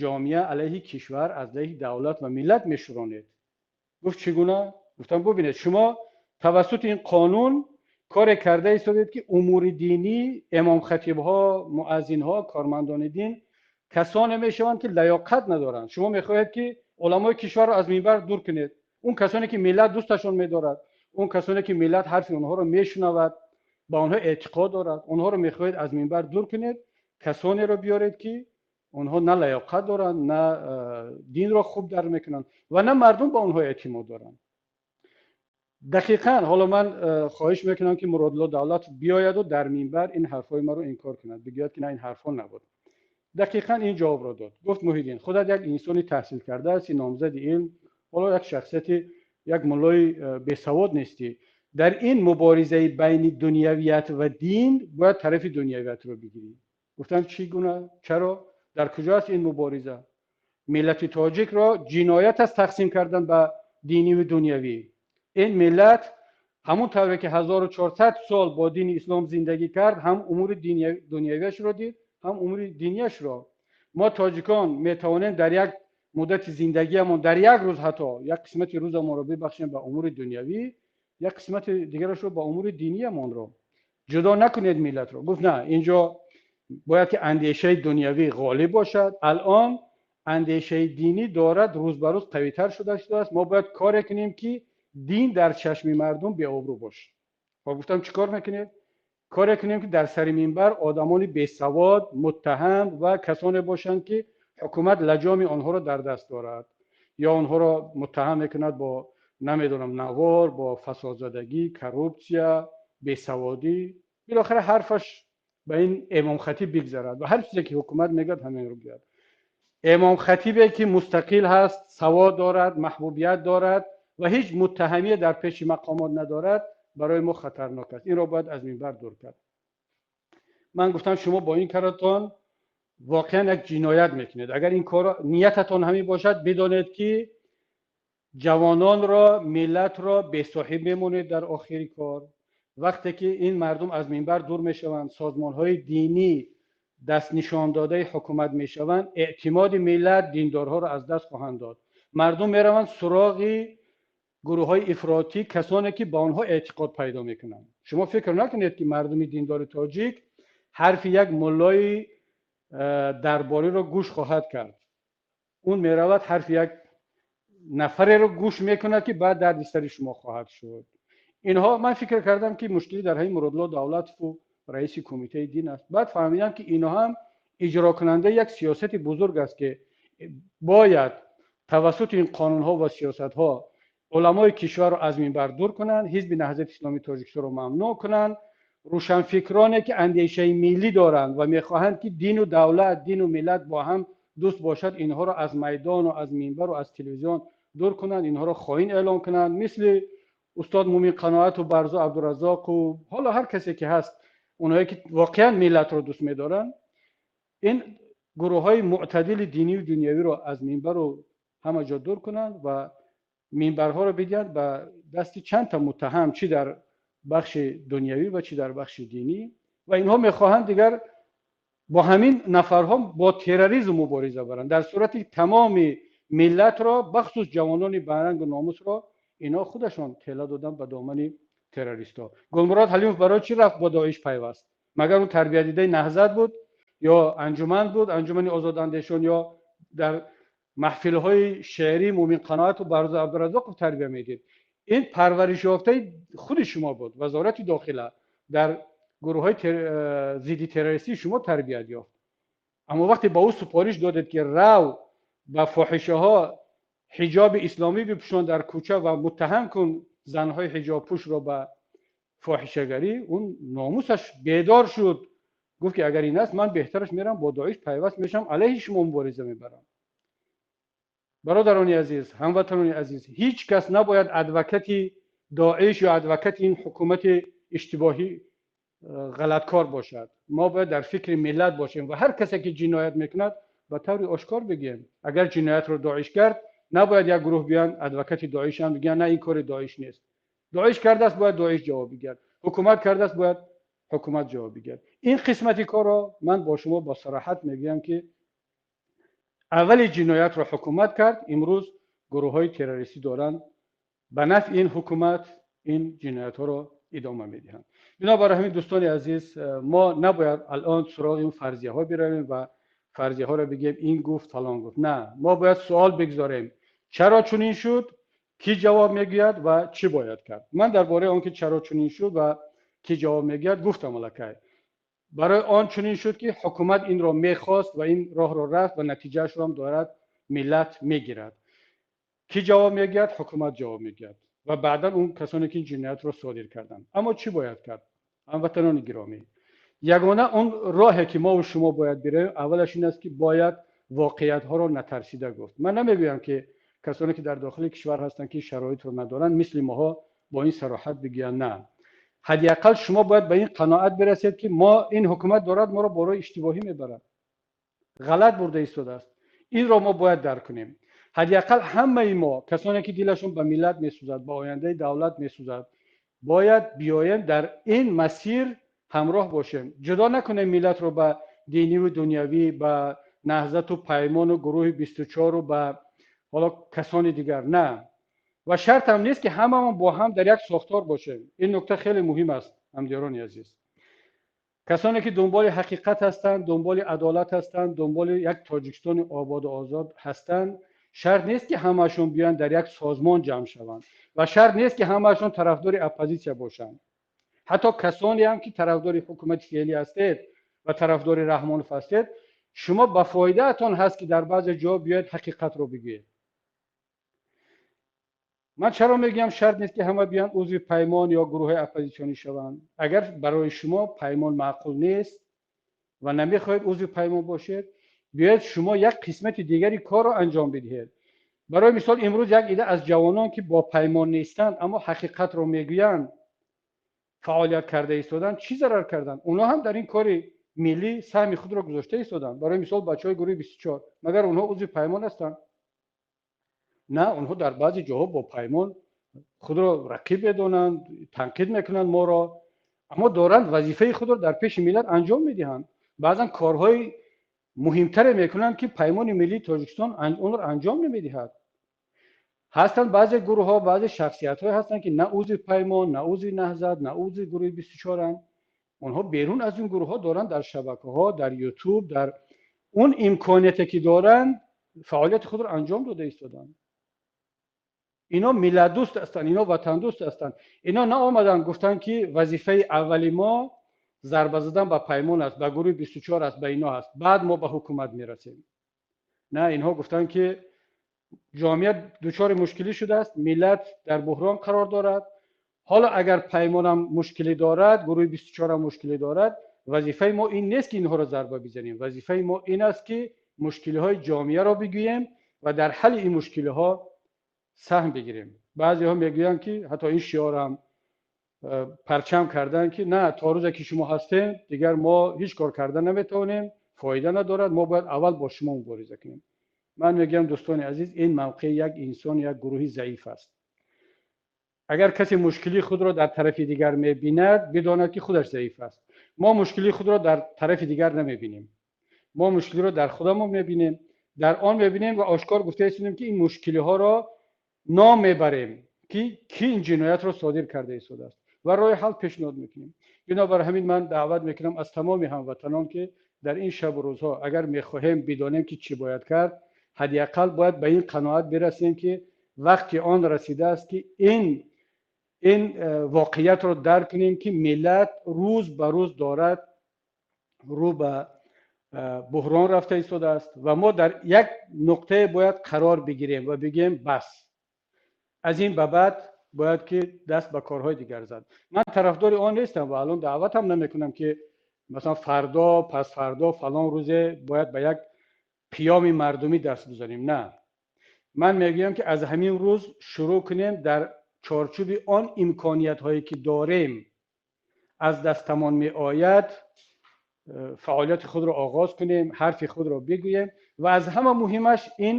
ҷомеа, алайҳи кишвар, алайҳи давлат ва миллат мешуронед. Гуфт чӣ гуна? Гуфтам бубинед, шумо тавассути ин қонун коре карда истодед ки умури динӣ, имомхатибҳо, муаззинҳо, кормандони дин касоне мешаванд ки лаёқат надоранд. Шумо мехоҳед ки уламои кишварро аз минбар дур кунед. Он касоне ки миллат дӯсташон медорад, он касоне ки миллат ҳарфи онҳоро мешунавад, ба онҳо эътиқод дорад, онҳоро мехоҳед аз минбар дур кунед, касонеро биёред ки онҳо на лаёқат доранд, на динро хуб дар мекунанд ва на мардум ба онҳо эътимод доранд. Дақиқан ҳоло ман хоҳиш мекунам ки Муродло Давлат биёяду дар минбар ин ҳарфҳои маро инкор кунад, бигӯяд ки на, ин ҳарфҳо набуд. Дақиқан ин ҷавобро дод. Гуфт Муҳиддин, худат як инсони таҳсил карда ҳасти, номзади илм, ҳоло як шахсияти, як муллои бесавод нестӣ. Дар ин муборизаи байни дунявият ва дин бояд тарафи дунявиятро бигирӣ. Гуфтам чӣ гуна? Чаро? Дар куҷо аст ин мубориза? Миллати тоҷикро ҷиноят аст тақсим кардан ба динӣ ва дунявӣ. Ин миллат ҳамон тавре ки 1400 сол бо дини ислом зиндагӣ кард, ҳам умури дунявиашро дид, ҳам умури диниашро. Мо тоҷикон метавонем дар як муддати зиндагиамон, дар як рӯз ҳатто як қисмати рӯзамонро бибахшем ба умури дунявӣ, як қисмати дигарашро ба умури диниямонро. Ҷудо накунед миллатро. Гуфт на, инҷо бояд ки андешаи дунявӣ ғолиб бошад. Алон андешаи динӣ дорад рӯз ба рӯз қавитар шуда истодааст. Мо бояд коре кунем ки дин дар чашми мардум беобрӯ бошад. Хоб гуфтам чӣ кор мекунед? Коре кунем ки дар сари минбар одамони бесавод, муттаҳам ва касоне бошанд ки ҳукумат лаҷоми онҳоро дар даст дорад ё онҳоро муттаҳам мекунад бо намедонам навор, бо фасодзадагӣ, коррупсия, бесаводӣ. Билохира ҳарфаш ба ин имомхатиб бигзарад ва ҳар чизе ки ҳукумат мегӯяд ҳаминро гӯяд. Имомхатибе ки мустақил ҳаст, савод дорад, маҳбубият дорад ва ҳеҷ муттаҳамие дар пеши мақомот надорад, барои мо хатарнок аст. Инро бояд аз минбар дур кард. Ман гуфтам шумо бо ин коратон воқеан як ҷиноят мекунед. Агар ин корро ниятатон ҳамин бошад, бидонед ки Ҷавононро, миллатро бесоҳиб мемонед. Дар охири кор, вақте ки ин мардум аз минбар дур мешаванд, созмонҳои динӣ дастнишондодаи ҳукумат мешаванд, эътимоди миллат, диндорҳоро аз даст хоҳанд дод. Мардум мераванд суроғи гурӯҳҳои ифротӣ, касоне ки ба онҳо эътиқод пайдо мекунанд. Шумо фикр накунед, ки мардуми диндори тоҷик ҳарфи як муллои дарбориро гӯш хоҳад кард. Он меравад, ҳарфи як нафареро гӯш мекунад, ки баъд дарди сари шумо хоҳад шуд. Инҳо, ман фикр кардам, ки мушкилӣ дар ҳамин Муродло Давлатову раиси кумитаи дин аст. Баъд фаҳмидам, ки инҳо ҳам иҷрокунандаи як сиёсати бузург аст, ки бояд тавассути ин қонунҳо ва сиёсатҳо уламои кишварро аз минбар дур кунанд, Ҳизби Наҳзати Исломии Тоҷикистонро мамнӯъ кунанд, рӯшанфикроне ки андешаи миллӣ доранд ва мехоҳанд, ки дину давлат, дину миллат бо ҳам дӯст бошад, инҳоро аз майдону аз минбару аз телевизион дур кунанд, инҳоро хоин эълон кунанд, мисли устод Мумин Қаноату Барзу Абдуразоқу ҳоло ҳар касе ки ҳаст, онҳое ки воқеан миллатро дӯст медоранд. Ин гурӯҳҳои мӯътадили динию дунявиро аз минбару ҳама ҷо дур кунанд ва минбарҳоро бидиҳанд ба дасти чанд та муттаҳам, чӣ дар бахши дунявӣ ва чӣ дар бахши динӣ. Ва инҳо мехоҳанд дигар бо ҳамин нафарҳо бо терроризм мубориза баранд, дар сурати тамоми миллатро, бахусус ҷавонони барангу номусро, инҳо худашон тела доданд ба домани террористҳо. Гулмурод Ҳалимов барои чӣ рафт, бо Доиш пайваст? Магар ӯ тарбиятдидаи Наҳзат буд ё анҷуман буд, Анҷумани озодандешон, ё дар маҳфилҳои шеърии Мумин Қаноату Барзу Абдуразоқов тарбия медид? Ин парваришёфтаи худи шумо буд, Вазорати дохила, дар гурӯҳҳои зидди террористии шумо тарбият ёфт. Аммо вақте ба ӯ супориш додед, ки рав, ба фоҳишаҳо ҳиҷоби исломӣ бипӯшон дар кӯча ва муттаҳам кун занҳои ҳиҷобпӯшро ба фоҳишагарӣ, он номусаш бедор шуд, гуфт ки агар ин аст, ман беҳтараш мерам бо Доиш пайваст мешавам, алайҳи шумо мубориза мебарам. Бародарони азиз, ҳамватанони азиз, ҳеҷ кас набояд адвокати Доиш ё адвокати ин ҳукумати иштибоҳӣ, ғалаткор бошад. Мо бояд дар фикри миллат бошем ва ҳар касе ки ҷиноят мекунад, ба таври ошкор бигӯем. Агар ҷиноятро Доиш кард, набояд як гурӯҳ биёянд, адвокати Доиш ҳам бигӯянд: на, ин кори Доиш нест. Доиш кардааст, бояд Доиш ҷавоб бигирад, ҳукумат кардааст, бояд ҳукумат ҷавоб бигирад. Ин қисмати корро ман бо шумо бо сароҳат мегӯям, ки аввали ҷиноятро ҳукумат кард. Имрӯз гурӯҳҳои террористӣ доранд ба нафъи ин ҳукумат ин ҷиноятҳоро идома медиҳанд. Бинобар ҳамин, дӯстони азиз, мо набояд алон суроғи ин фарзияҳо биравем ва фарзияҳоро бигӯем: ин гуфт, фалон гуфт. На, мо бояд суол бигзорем: чаро чунин шуд, кӣ ҷавоб мегӯяд ва чӣ бояд кард? Ман дар бораи он ки чаро чунин шуд ва кӣ ҷавоб мегӯяд, гуфтам. Аллакай барои он чунин шуд, ки ҳукумат инро мехост ва ин роҳро рафт ва натиҷаашро ҳам дорад миллат мегирад. Кӣ ҷавоб мегӯяд? Ҳукумат ҷавоб мегӯяд ва баъдан он касоне ки ин ҷиноятро содир карданд. Аммо чӣ бояд кард? Ҳамватанони гиромӣ, ягона он роҳе ки мову шумо бояд биравем, аввалаш ин аст, ки бояд воқеиятҳоро натарсида гуфт. Ман намегӯям, ки касоне ки дар дохили кишвар ҳастанд, ки шароитро надоранд, мисли моҳо бо ин сароҳат бигӯянд. На, ҳадди ақал шумо бояд ба ин қаноат бирасед, ки мо ин ҳукумат дорад моро бо роҳи иштибоҳӣ мебарад, ғалат бурда истодааст. Инро мо бояд дарк кунем. Ҳадди ақал ҳамаи мо, касоне ки дилашон ба миллат месӯзад, ба ояндаи давлат месӯзад, бояд биёем, дар ин масир ҳамроҳ бошем. Ҷудо накунем миллатро ба диниву дунявӣ, ба Наҳзату Паймону гурӯҳи 24-у ба ҳоло касони дигар. На, ва шартам нест, ки ҳамамон бо ҳам дар як сохтор бошем. Ин нукта хеле муҳим аст, ҳамдиёрони азиз. Касоне ки дунболи ҳақиқат ҳастанд, дунболи адолат ҳастанд, дунболи як Тоҷикистони ободу озод ҳастанд, шарт нест, ки ҳамаашон биёянд, дар як созмон ҷамъ шаванд, ва шарт нест, ки ҳамаашон тарафдори оппозитсия бошанд. Ҳатто касоне ҳам ки тарафдори ҳукумати феълӣ ҳастед ва тарафдори Раҳмонов ҳастед, шумо ба фоидаатон ҳаст, ки дар баъзе ҷо биёед, ҳақиқатро бигӯед. Ман чаро мегӯям, шарт нест, ки ҳама биёянд узви Паймон ё гурӯҳҳои оппозитсионӣ шаванд? Агар барои шумо Паймон маъқул нест ва намехоҳед узви Паймон бошед, биёед, шумо як қисмати дигари корро анҷом бидиҳед. Барои мисол, имрӯз як ида аз ҷавонон, ки бо Паймон нестанд, аммо ҳақиқатро мегӯянд, фаъолият карда истоданд. Чӣ зарар карданд? Онҳо ҳам дар ин кори миллӣ саҳми худро гузошта истоданд. Барои мисол, бачаҳои гурӯҳи 24, магар онҳо узви Паймон ҳастанд? На, онҳо дар баъзе ҷоҳо бо Паймон худро рақиб медонанд, танқид мекунанд моро, аммо доранд вазифаи худро дар пеши миллат анҷом медиҳанд. Баъзан корҳои муҳимтаре мекунанд, ки Паймони миллии Тоҷикистон онро анҷом намедиҳад. Ҳастанд баъзе гурӯҳҳо, баъзе шахсиятҳое ҳастанд, ки на узви Паймон, на узви Наҳзат, на узви гурӯҳи 24-анд. Онҳо берун аз ин гурӯҳҳо доранд дар шабакаҳо, дар Ютуб, дар он имконияте ки доранд, фаъолияти худро анҷом дода истоданд. Ино миллатдӯст ҳастанд, ино ватандӯст ҳастанд. Ино наомаданд гуфтанд, ки вазифаи аввали мо зарба задан ба Паймон аст, ба гурӯҳи 24 аст, ба ино аст, баъд мо ба ҳукумат мерасем. На, инҳо гуфтанд, ки ҷомеа дучори мушкилӣ шудааст, миллат дар буҳрон қарор дорад. Ҳоло агар Паймонам мушкилӣ дорад, гурӯҳи 24-ам мушкилӣ дорад, вазифаи мо ин нест, ки инҳоро зарба бизанем. Вазифаи мо ин аст, ки мушкилиҳои ҷомеаро бигӯем ва дар ҳалли ин мушкилиҳо саҳм бигирем. Баъзеҳо мегӯянд, ки ҳатто ин шиорам парчам карданд, ки на, то рӯзе ки шумо ҳастем, дигар мо ҳеҷ кор карда наметавонем, фоида надорад, мо бояд аввал бо шумо мубориза кунем. Ман мегӯям, дӯстони азиз, ин мавқеи як инсон, як гурӯҳи заиф аст. Агар касе мушкили худро дар тарафи дигар мебинад, бидонад, ки худаш заиф аст. Мо мушкили худро дар тарафи дигар намебинем, мо мушкилиро дар худамон мебинем, дар он мебинем ва ошкор гуфта истодем, ки ин мушкилиҳоро ном мебарем, ки кӣ ин ҷиноятро содир карда истодааст ва роҳи ҳал пешниҳод мекунем. Бинобар ҳамин ман даъват мекунам аз тамоми ҳамватанон, ки дар ин шабу рӯзҳо агар мехоҳем бидонем, ки чӣ бояд кард, ҳадди ақал бояд ба ин қаноат бирасем, ки вақти он расидааст, ки ин воқеиятро дарк кунем, ки миллат рӯз ба рӯз дорад рӯ ба буҳрон рафта истодааст ва мо дар як нуқтае бояд қарор бигирем ва бигӯем: бас, аз ин ба баъд бояд ки даст ба корҳои дигар зад. Ман тарафдори он нестам ва алон даъватам намекунам, ки масалан фардо, пасфардо, фалон рӯзе бояд ба як қиёми мардумӣ даст бизанем. На, ман мегӯям, ки аз ҳамин рӯз шурӯъ кунем, дар чорчӯби он имкониятҳое ки дорем, аз дастамон меояд, фаъолияти худро оғоз кунем, ҳарфи худро бигӯем ва аз ҳама муҳимаш ин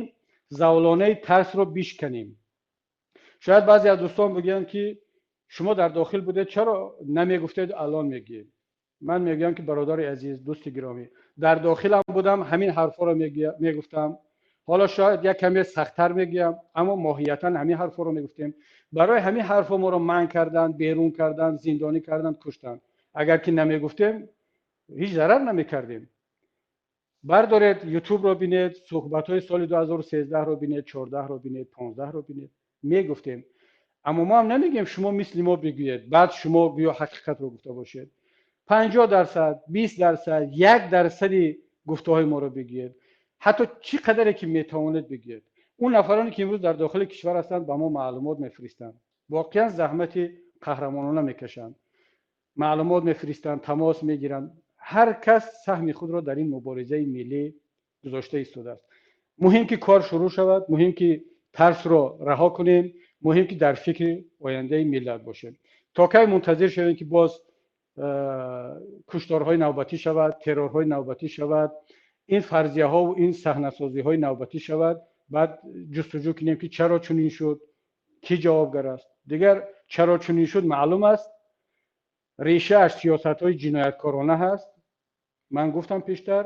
завлонаи тарсро бишканем. Шояд баъзе аз дӯстон бигӯянд, ки шумо дар дохил будед, чаро намегуфтед, алон мегӯед? Ман мегӯям, ки бародари азиз, дӯсти гиромӣ, дар дохилам будам, ҳамин ҳарфҳоро мегуфтам. Ҳоло шояд як каме сахттар мегӯям, аммо моҳиятан ҳамин ҳарфҳоро мегуфтем. Барои ҳамин ҳарфҳо моро манъ карданд, берун карданд, зиндонӣ карданд, куштанд. Агар ки намегуфтем, ҳеҷ зарар намекардем. Бардоред Ютубро бинед, суҳбатҳои соли 2013-ро бинед, 14-ро бинед, 15-ро бинед. Мегуфтем, аммо мо ҳам намегӯем, шумо мисли мо бигӯед, баъд шумо гӯё ҳақиқатро гуфта бошед. 50%, 20%, 1 дарсади гуфтаҳои моро бигӯед, ҳатто чӣ қадаре ки метавонед бигӯед. Он нафароне ки имрӯз дар дохили кишвар ҳастанд, ба мо маълумот мефиристанд, воқеан заҳмати қаҳрамонона мекашанд, маълумот мефиристанд, тамос мегиранд. Ҳар кас саҳми худро дар ин муборизаи миллӣ гузошта истодааст. Муҳим ки кор шурӯъ шавад, муҳим ки тарсро раҳо кунем, муҳим ки дар фикри ояндаи миллат бошем. То кай мунтазир шавем, ки боз кушторҳои навбатӣ шавад, террорҳои навбатӣ шавад, ин фарзияҳову ин саҳнасозиҳои навбатӣ шавад, баъд ҷустуҷӯ кунем, ки чаро чунин шуд, кӣ ҷавобгар аст? Дигар чаро чунин шуд маълум аст, решааш сиёсатҳои ҷинояткорона ҳаст, ман гуфтам пештар,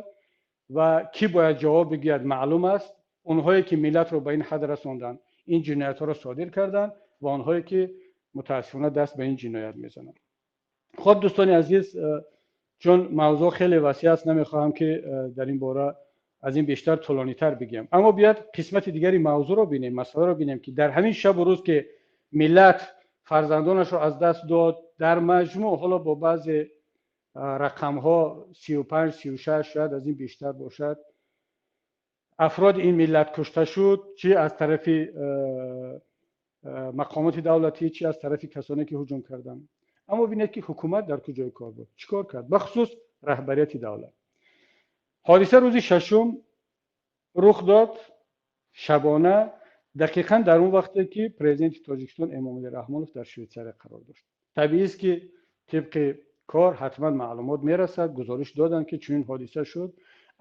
ва кӣ бояд ҷавоб бигӯяд маълум аст: онҳое ки миллатро ба ин ҳад расонданд, ин ҷиноятҳоро содир карданд ва онҳое ки мутаассифона даст ба ин ҷиноят мезананд. Хуб, дӯстони азиз, чун мавзӯъ хеле васеъ аст, намехоҳам ки дар ин бора аз ин бештар тӯлонитар бигӯям. Аммо биёед қисмати дигари мавзӯъро бинем, масъаларо бинем, ки дар ҳамин шабу рӯз ки миллат фарзандонашро аз даст дод, дар маҷмӯъ ҳоло бо баъзе рақамҳо 35, 36, шояд аз ин бештар бошад, афроди ин миллат кушта шуд, чӣ аз тарафи мақомоти давлатӣ, чӣ аз тарафи касоне ки ҳуҷум карданд. Аммо бинед, ки ҳукумат дар куҷои кор буд, чӣ кор кард, бахусус раҳбарияти давлат. Ҳодиса рӯзи шашум рух дод, шабона, дақиқан дар он вақте ки президенти Тоҷикистон Эмомалӣ Раҳмонов дар Швейтсария қарор дошт. Табиист, ки тибқи кор ҳатман маълумот мерасад, гузориш доданд, ки чунин ҳодиса шуд.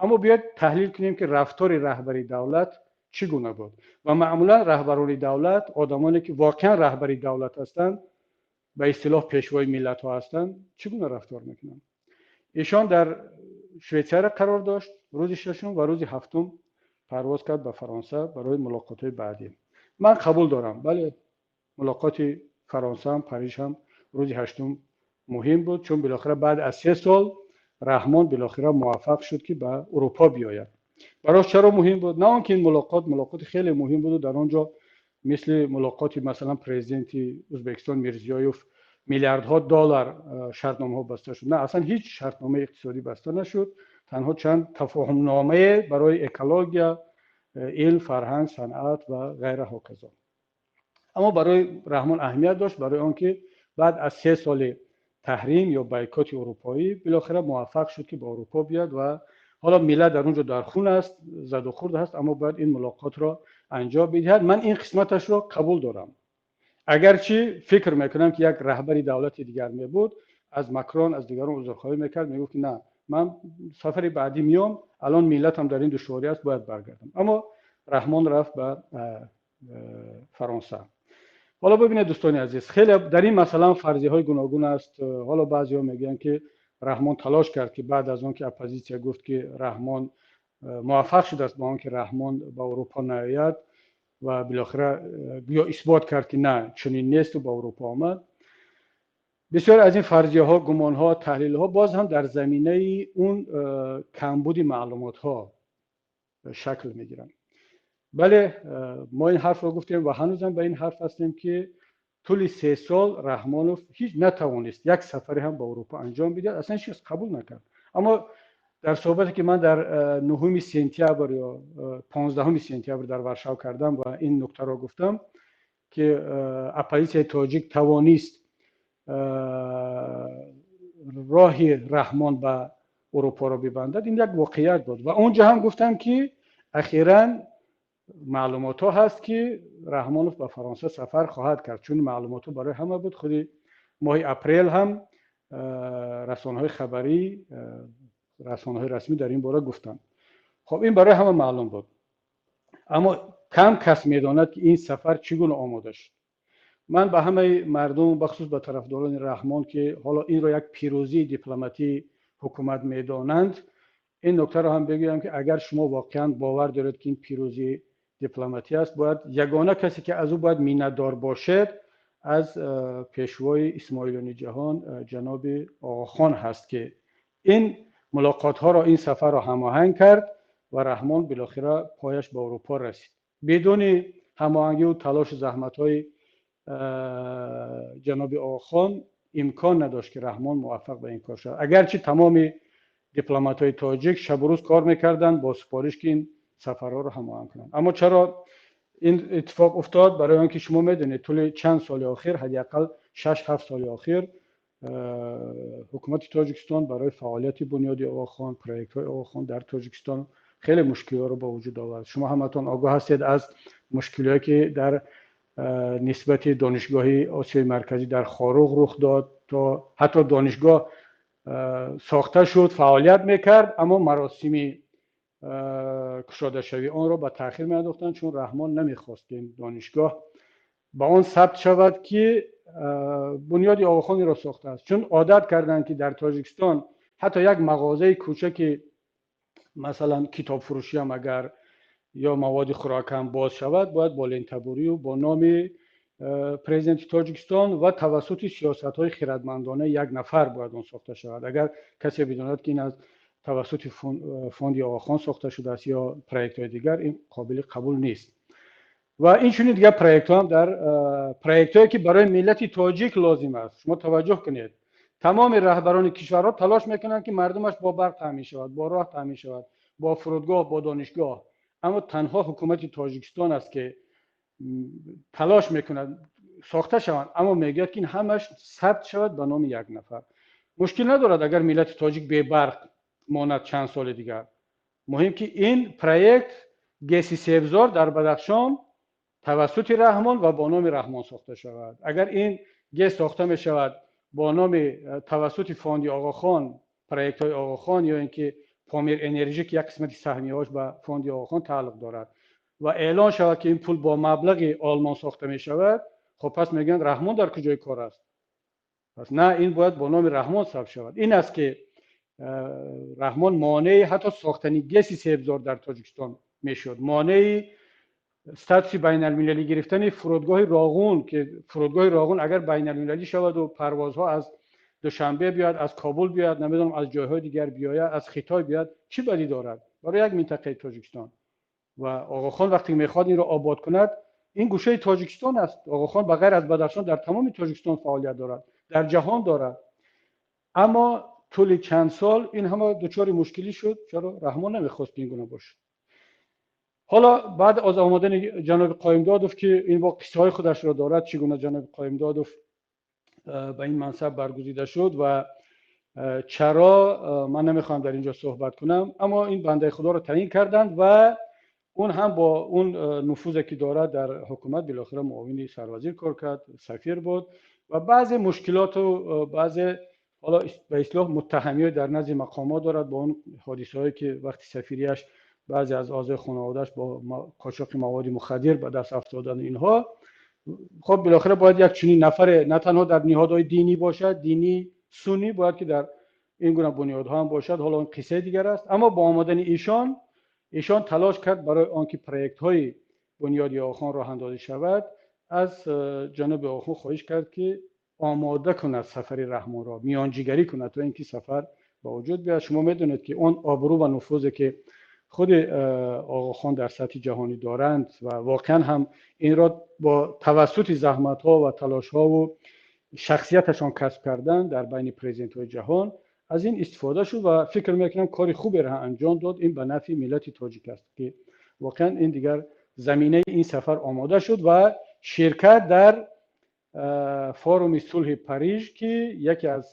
Аммо биёед таҳлил кунем, ки рафтори раҳбари давлат чӣ гуна буд. Ва маъмулан раҳбарони давлат, одамоне ки воқеан раҳбари давлат ҳастанд, ба истилоҳ пешвои миллатҳо ҳастанд, чӣ гуна рафтор мекунанд. Эшон дар Швейтсария қарор дошт рӯзи шашум ва рӯзи ҳафтум парвоз кард ба Фаронса барои мулоқотҳои баъдӣ. Ман қабул дорам, бале, мулоқоти Фаронса ҳам, Париж ҳам рӯзи ҳаштум муҳим буд, чун билохира баъд аз 3 сол Раҳмон билохира муваффақ шуд, ки ба Урупо биёяд. Барош чаро муҳим буд? На он ки ин мулоқот мулоқоти хеле муҳим буду дар он ҷо мисли мулоқоти, масалан, президенти Ӯзбекистон Мирзиёев миллиардҳо доллар шартномаҳо баста шуд. На, аслан ҳеҷ шартномаи иқтисодӣ баста нашуд, танҳо чанд тафоҳумномае барои экология, илм, фарҳанг, санъат ва ғайра ҳоказо. Аммо барои Раҳмон аҳамият дошт, барои он ки баъд аз 3 соли таҳрим ё бойкоти урупоӣ билохира муваффақ шуд, ки ба Урупо биёяд. Ва ҳоло миллат дар он ҷо дар хун аст, задухӯрд аст, аммо бояд ин мулоқотро анҷом бидиҳад. Ман ин қисматашро қабул дорам, агарчи фикр мекунам, ки як раҳбари давлати дигар мебуд, аз Макрон, аз дигарон узрхоҳӣ мекард, мегуфт, ки на, ман сафари баъдӣ миём, алон миллатам дар ин душворӣ аст, бояд баргардам. Аммо Раҳмон рафт ба Фаронса. Ҳоло бибинед, дӯстони азиз, хеле дар ин масъала фарзияҳои гуногун аст. Ҳоло баъзеҳо мегӯянд, ки Раҳмон талош кард, ки баъд аз он ки оппозитсия гуфт, ки Раҳмон муваффақ шудааст ба он ки Раҳмон ба Урупо наояд, ва билохира гӯё исбот кард, ки на, чунин несту ба Урупо омад. Бисёр аз ин фарзияҳо, гумонҳо, таҳлилҳо боз ҳам дар заминаи он камбуди маълумотҳо шакл мегиранд. Бале, мо ин ҳарфро гуфтем ва ҳанӯзам ба ин ҳарф ҳастем, ки тӯли 3 сол Раҳмонов ҳеҷ натавонист як сафаре ҳам ба Урупо анҷом бидиҳад, аслан ҳеҷ кас қабул накард. Аммо дар суҳбате ки ман дар 9 сентябр ё 15 сентябр дар Варшав кардам ва ин нуктаро гуфтам, ки оппозитсияи тоҷик тавонист роҳи Раҳмон ба Урупоро бибандад, ин як воқеият буд. Ва онҷо ҳам гуфтам, ки ахиран маълумотҳо ҳаст, ки Раҳмонов ба Фаронса сафар хоҳад кард, чун маълумотҳо барои ҳама буд. Худи моҳи апрел ҳам расонаҳои хабарӣ, расонаҳои расмӣ дар ин бора гуфтанд. Хоб, ин барои ҳама маълум буд, аммо кам кас медонад, ки ин сафар чӣ гуна омода шуд. Ман ба ҳамаи мардум, бахусус ба тарафдорони Раҳмон, ки ҳоло инро як пирӯзии дипломатии ҳукумат медонанд, ин нуктаро ҳам бигӯям, ки агар шумо воқеан бовар доред, ки ин пирӯзии дипломатӣ аст, бояд ягона касе ки аз ӯ бояд миннатдор бошед, аз пешвои исмоилони ҷаҳон ҷаноби Оғохон ҳаст, ки ин мулоқотҳоро, ин сафарро ҳамоҳанг кард ва Раҳмон билохира пояш ба Урупо расид. Бидуни ҳамоҳангиву талошу заҳматҳои ҷаноби Оғохон имкон надошт, ки Раҳмон муваффақ ба ин кор шавад, агарчи тамоми дипломатҳои тоҷик шабу рӯз кор мекарданд бо супориш, ки ин сафарҳоро ҳамоҳанг кунанд. Аммо чаро ин иттифоқ уфтод? Барои он ки шумо медонед, тӯли чанд соли охир, ҳадди ақал 6-7 соли охир, ҳукумати Тоҷикистон барои фаъолияти Бунёди Оғохон, проектҳои Оғохон дар Тоҷикистон хеле мушкилиҳоро ба вуҷуд овард. Шумо ҳаматон огоҳ ҳастед аз мушкилиҳое, ки дар нисбати Донишгоҳи Осиёи Марказӣ дар Хоруғ рух дод. То ҳатто донишгоҳ сохта шуд, фаъолият мекард, аммо маросими кушодашавии онро ба таъхир меандохтанд, чун Раҳмон намехост, ки ин донишгоҳ ба он сабт шавад, ки Бунёди Оғохон инро сохтааст. Чун одат карданд, ки дар Тоҷикистон ҳатто як мағозаи кӯчаки, масалан, китобфурӯшиам агар ё маводи хӯрокам боз шавад, бояд бо лентабурию бо номи президенти Тоҷикистон ва тавассути сиёсатҳои хирадмандонаи як нафар бояд он сохта шавад. Агар касе бидонад, ки ин аз тавассути фонди Оғохон сохта шудааст ё проектҳои дигар, ин қобили қабул нест. Ва инчунин дигар проектҳо ҳам, дар проектҳое, ки барои миллати тоҷик лозим аст. Шумо таваҷҷӯҳ кунед, тамоми раҳбарони кишварҳо талош мекунанд, ки мардумаш бо барқ таъмин шавад, бо роҳ таъмин шавад, бо фурудгоҳ, бо донишгоҳ. Аммо танҳо ҳукумати Тоҷикистон аст, ки талош мекунад сохта шаванд, аммо мегӯяд, ки ин ҳамаш сабт шавад ба номи як нафар. Мушкил надорад, агар миллати тоҷик бебарқ монад чанд соли дигар, муҳим ки ин проект ГЭСи Себзор дар Бадахшон тавассути Раҳмон ва бо номи Раҳмон сохта шавад. Агар ин ГЭС сохта мешавад бо номи тавассути фонди Оғохон, проектҳои Оғохон, ё ин ки Помир Энержи, ки як қисмати саҳмияҳош ба фонди Оғохон тааллуқ дорад. ва эълон шавад, ки ин пул бо маблағи Олмон сохта мешавад, хуб, пас мегӯянд, Раҳмон дар куҷои кор аст? Пас на, ин бояд бо номи Раҳмон сабт шавад. Ин аст, ки Раҳмон монеи ҳатто сохтани ГЭСи Себзор дар Тоҷикистон мешуд, монеи статуси байналмилалӣ гирифтани фурудгоҳи Роғун, ки фурудгоҳи Роғун агар байналмилалӣ шаваду парвозҳо аз Душанбе биёяд, аз Кобул биёяд, намедонам, аз ҷойҳои дигар биёяд, аз Хитой биёяд, чӣ бадӣ дорад барои як минтақаи Тоҷикистон? Ва Оғохон вақте мехоҳад инро обод кунад, ин гӯшаи Тоҷикистон аст. Оғохон ба ғайр аз Бадахшон дар тамоми Тоҷикистон фаъолият дорад, дар ҷаҳон дорад. Аммо тӯли чанд сол ин ҳама дучори мушкилӣ шуд. Чаро? Раҳмон намехост, ки ин гуна бошад. Ҳоло баъд аз омадани ҷаноби Қоимдодов, ки ин бо қиссаҳои худашро дорад, чӣ гуна ҷаноби Қоимдодов ба ин мансаб баргузида шуд ва чаро, ман намехоҳам дар ин ҷо суҳбат кунам. Аммо ин бандаи худоро таъйин карданд ва он ҳам бо он нуфузе, ки дорад дар ҳукумат, билохира муовини сарвазир кор кард, сафир буд ва баъзе мушкилоту баъзе ҳоло ба истилоҳ муттаҳамиҳо дар назди мақомот дорад, бо он ҳодисаҳое, ки вақти сафирияш баъзе аз аъзои хонаводааш бо қочоқи маводи мухаддир ба даст афтодан, инҳо. Хоб, билохира бояд як чунин нафаре на танҳо дар ниҳодҳои динӣ бошад, динӣ суннӣ, бояд ки дар ин гуна бунёдҳо ҳам бошад. Ҳоло он қиссаи дигар аст. Аммо бо омадани эшон, эшон талош кард барои он ки проектҳои бунёди Оғохон роҳандозӣ шавад. Аз ҷаноби Оғохон хоҳиш кард, ки омода кунад сафари Раҳмонро, миёнҷигарӣ кунад, то ин ки сафар ба вуҷуд биёяд. Шумо медонед, ки он обрӯ ва нуфузе, ки худи Оғохон дар сатҳи ҷаҳонӣ доранд, ва воқеан ҳам инро бо тавассути заҳматҳо ва талошҳову шахсияташон касб кардан дар байни президентҳои ҷаҳон, аз ин истифода шуд ва фикр мекунам, кори хуберо анҷом дод. Ин ба нафъи миллати тоҷик аст, ки воқеан ин дигар заминаи ин сафар омода шуд ва ширкат дар форуми сулҳи Париж, ки яке аз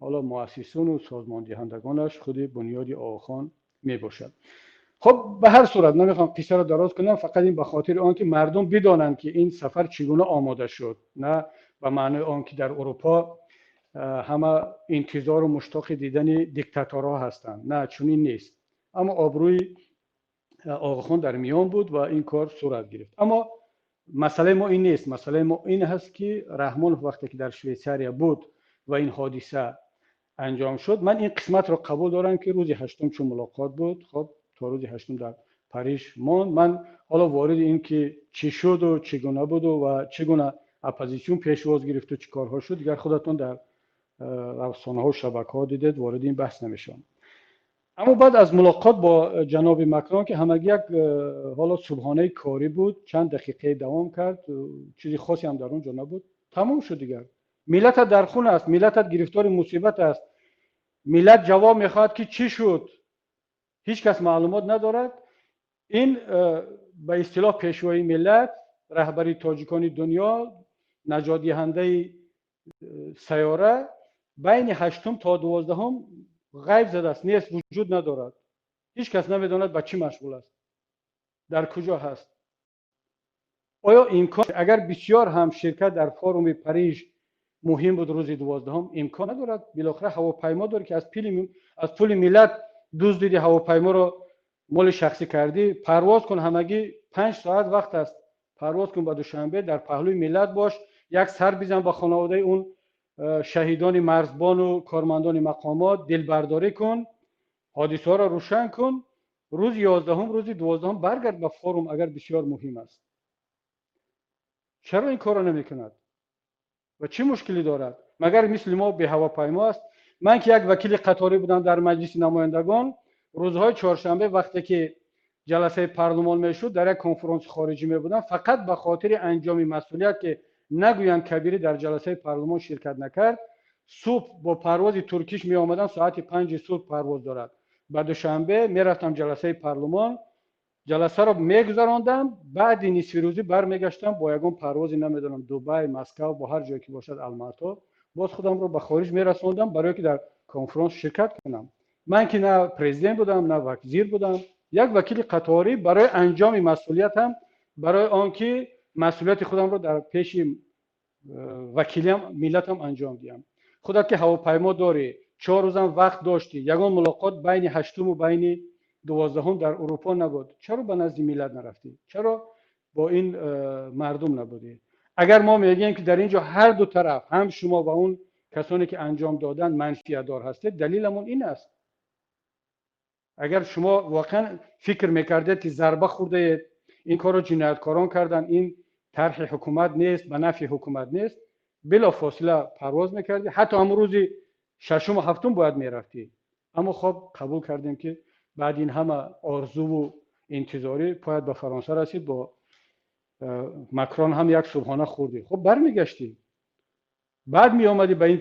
ҳоло муассисону созмондиҳандагонаш худи бунёди Оғохон мебошад. Хоб, ба ҳар сурат, намехоҳам қиссаро дароз кунам, фақат ин ба хотири он ки мардум бидонанд, ки ин сафар чӣ гуна омода шуд, на ба маънои он ки дар Урупо ҳама интизору муштоқи дидани диктаторҳо ҳастанд. На, чунин нест. Аммо обрӯи Оғохон дар миён буд ва ин кор сурат гирифт. Аммо масъалаи мо ин нест. Масъалаи мо ин ҳаст, ки Раҳмонов вақте ки дар Швейтсария буд ва ин ҳодиса анҷом шуд, ман ин қисматро қабул дорам, ки рӯзи ҳаштум чун мулоқот буд, хоб, то рӯзи ҳаштум дар Париж монд. Ман ҳоло вориди ин ки чӣ шуду чӣ гуна буду ва чӣ гуна оппозитсион пешвоз гирифту чӣ корҳо шуд, дигар худатон дар расонаҳо, шабакаҳо дидед, вориди ин баҳс намешавам. Аммо баъд аз мулоқот бо ҷаноби Макрон, ки ҳамагӣ як ҳоло субҳонаи корӣ буд, чанд дақиқае давом кард, чизи хосе ҳам дар он ҷо набуд, тамом шуд. Дигар миллатат дар хун аст, миллатат гирифтори мусибат аст, миллат ҷавоб мехоҳад, ки чӣ шуд, ҳеҷ кас маълумот надорад. Ин ба истилоҳ пешвои миллат, раҳбари тоҷикони дунё, наҷотдиҳандаи сайёра байни ҳаштум то 12-ум ғайб задааст, нест, вуҷуд надорад. Ҳеҷ кас намедонад, ба чӣ машғул аст, дар куҷо ҳаст. Оё имкон, агар бисёр ҳам ширкат дар форуми Париж муҳим буд, рӯзи 12-ум имкон надорад? Билохира ҳавопаймо дорӣ, ки аз пули миллат дуздиди, ҳавопайморо моли шахсӣ кардӣ. Парвоз кун, ҳамагӣ 5 соат вақт аст, парвоз кун ба Душанбе, дар паҳлӯи миллат бош, як сар бизан ба хонаводаи он шаҳидони марзбону кормандони мақомот, дилбардорӣ кун, ҳодисаҳоро рӯшан кун. Рӯзи 11-ум, рӯзи 12-ум баргард ба форум, агар бисёр муҳим аст. Чаро ин корро намекунад ва чӣ мушкилӣ дорад? Магар мисли мо беҳавопаймо аст? Ман ки як вакили қаторӣ будам дар Маҷлиси намояндагон, рӯзҳои чоршанбе, вақте ки ҷаласаи парлумон мешуд, дар як конфронси хориҷӣ мебудам. Фақат ба хотири анҷоми масъулият, ки нагӯянд, Кабирӣ дар ҷаласаи парлумон ширкат накард, субҳ бо парвози Туркиш меомадам, соати 5-и субҳ парвоз дорад, ба Душанбе мерафтам, ҷаласаи парлумон, ҷаласаро мегузарондам, баъди нисфирӯзӣ бармегаштам бо ягон парвози, намедонам, Дубай, Москав, бо ҳар ҷое ки бошад, Алмато, боз худамро ба хориҷ мерасондам, барое ки дар конфронс ширкат кунам. Ман ки на президент будам, на вазир будам, як вакили қаторӣ, барои анҷоми масъулиятам, барои он ки масъулияти худамро дар пеши вакилиам, миллатам анҷом диҳам. Худат ки ҳавопаймо дорӣ, 4 рӯзам вақт доштӣ, ягон мулоқот байни ҳаштуму байни 12 дар Аврупо набуд. Чаро ба назди миллат нарафтӣ? Чаро бо ин мардум набудӣ? Агар мо мегӯем, ки дар инҷо ҳар ду тараф, ҳам шумо ва он касоне ки анҷом доданд, манфиатдор ҳастед, далеламон ин аст. Агар шумо воқеан фикр мекардед, ки зарба хӯрдаед, ин корро ҷинояткорон карданд, ин тарҳи ҳукумат нест, ба нафъи ҳукумат нест, билофосила парвоз мекардӣ, ҳатто ҳамон рӯзи шашум ва ҳафтум бояд мерафтӣ. Аммо хоб, қабул кардем, ки баъд ин ҳама орзуву интизорӣ бояд ба Фаронса расид, бо Макрон ҳам як субҳона хӯрдӣ. Хуб, бармегаштӣ, баъд меомадӣ ба ин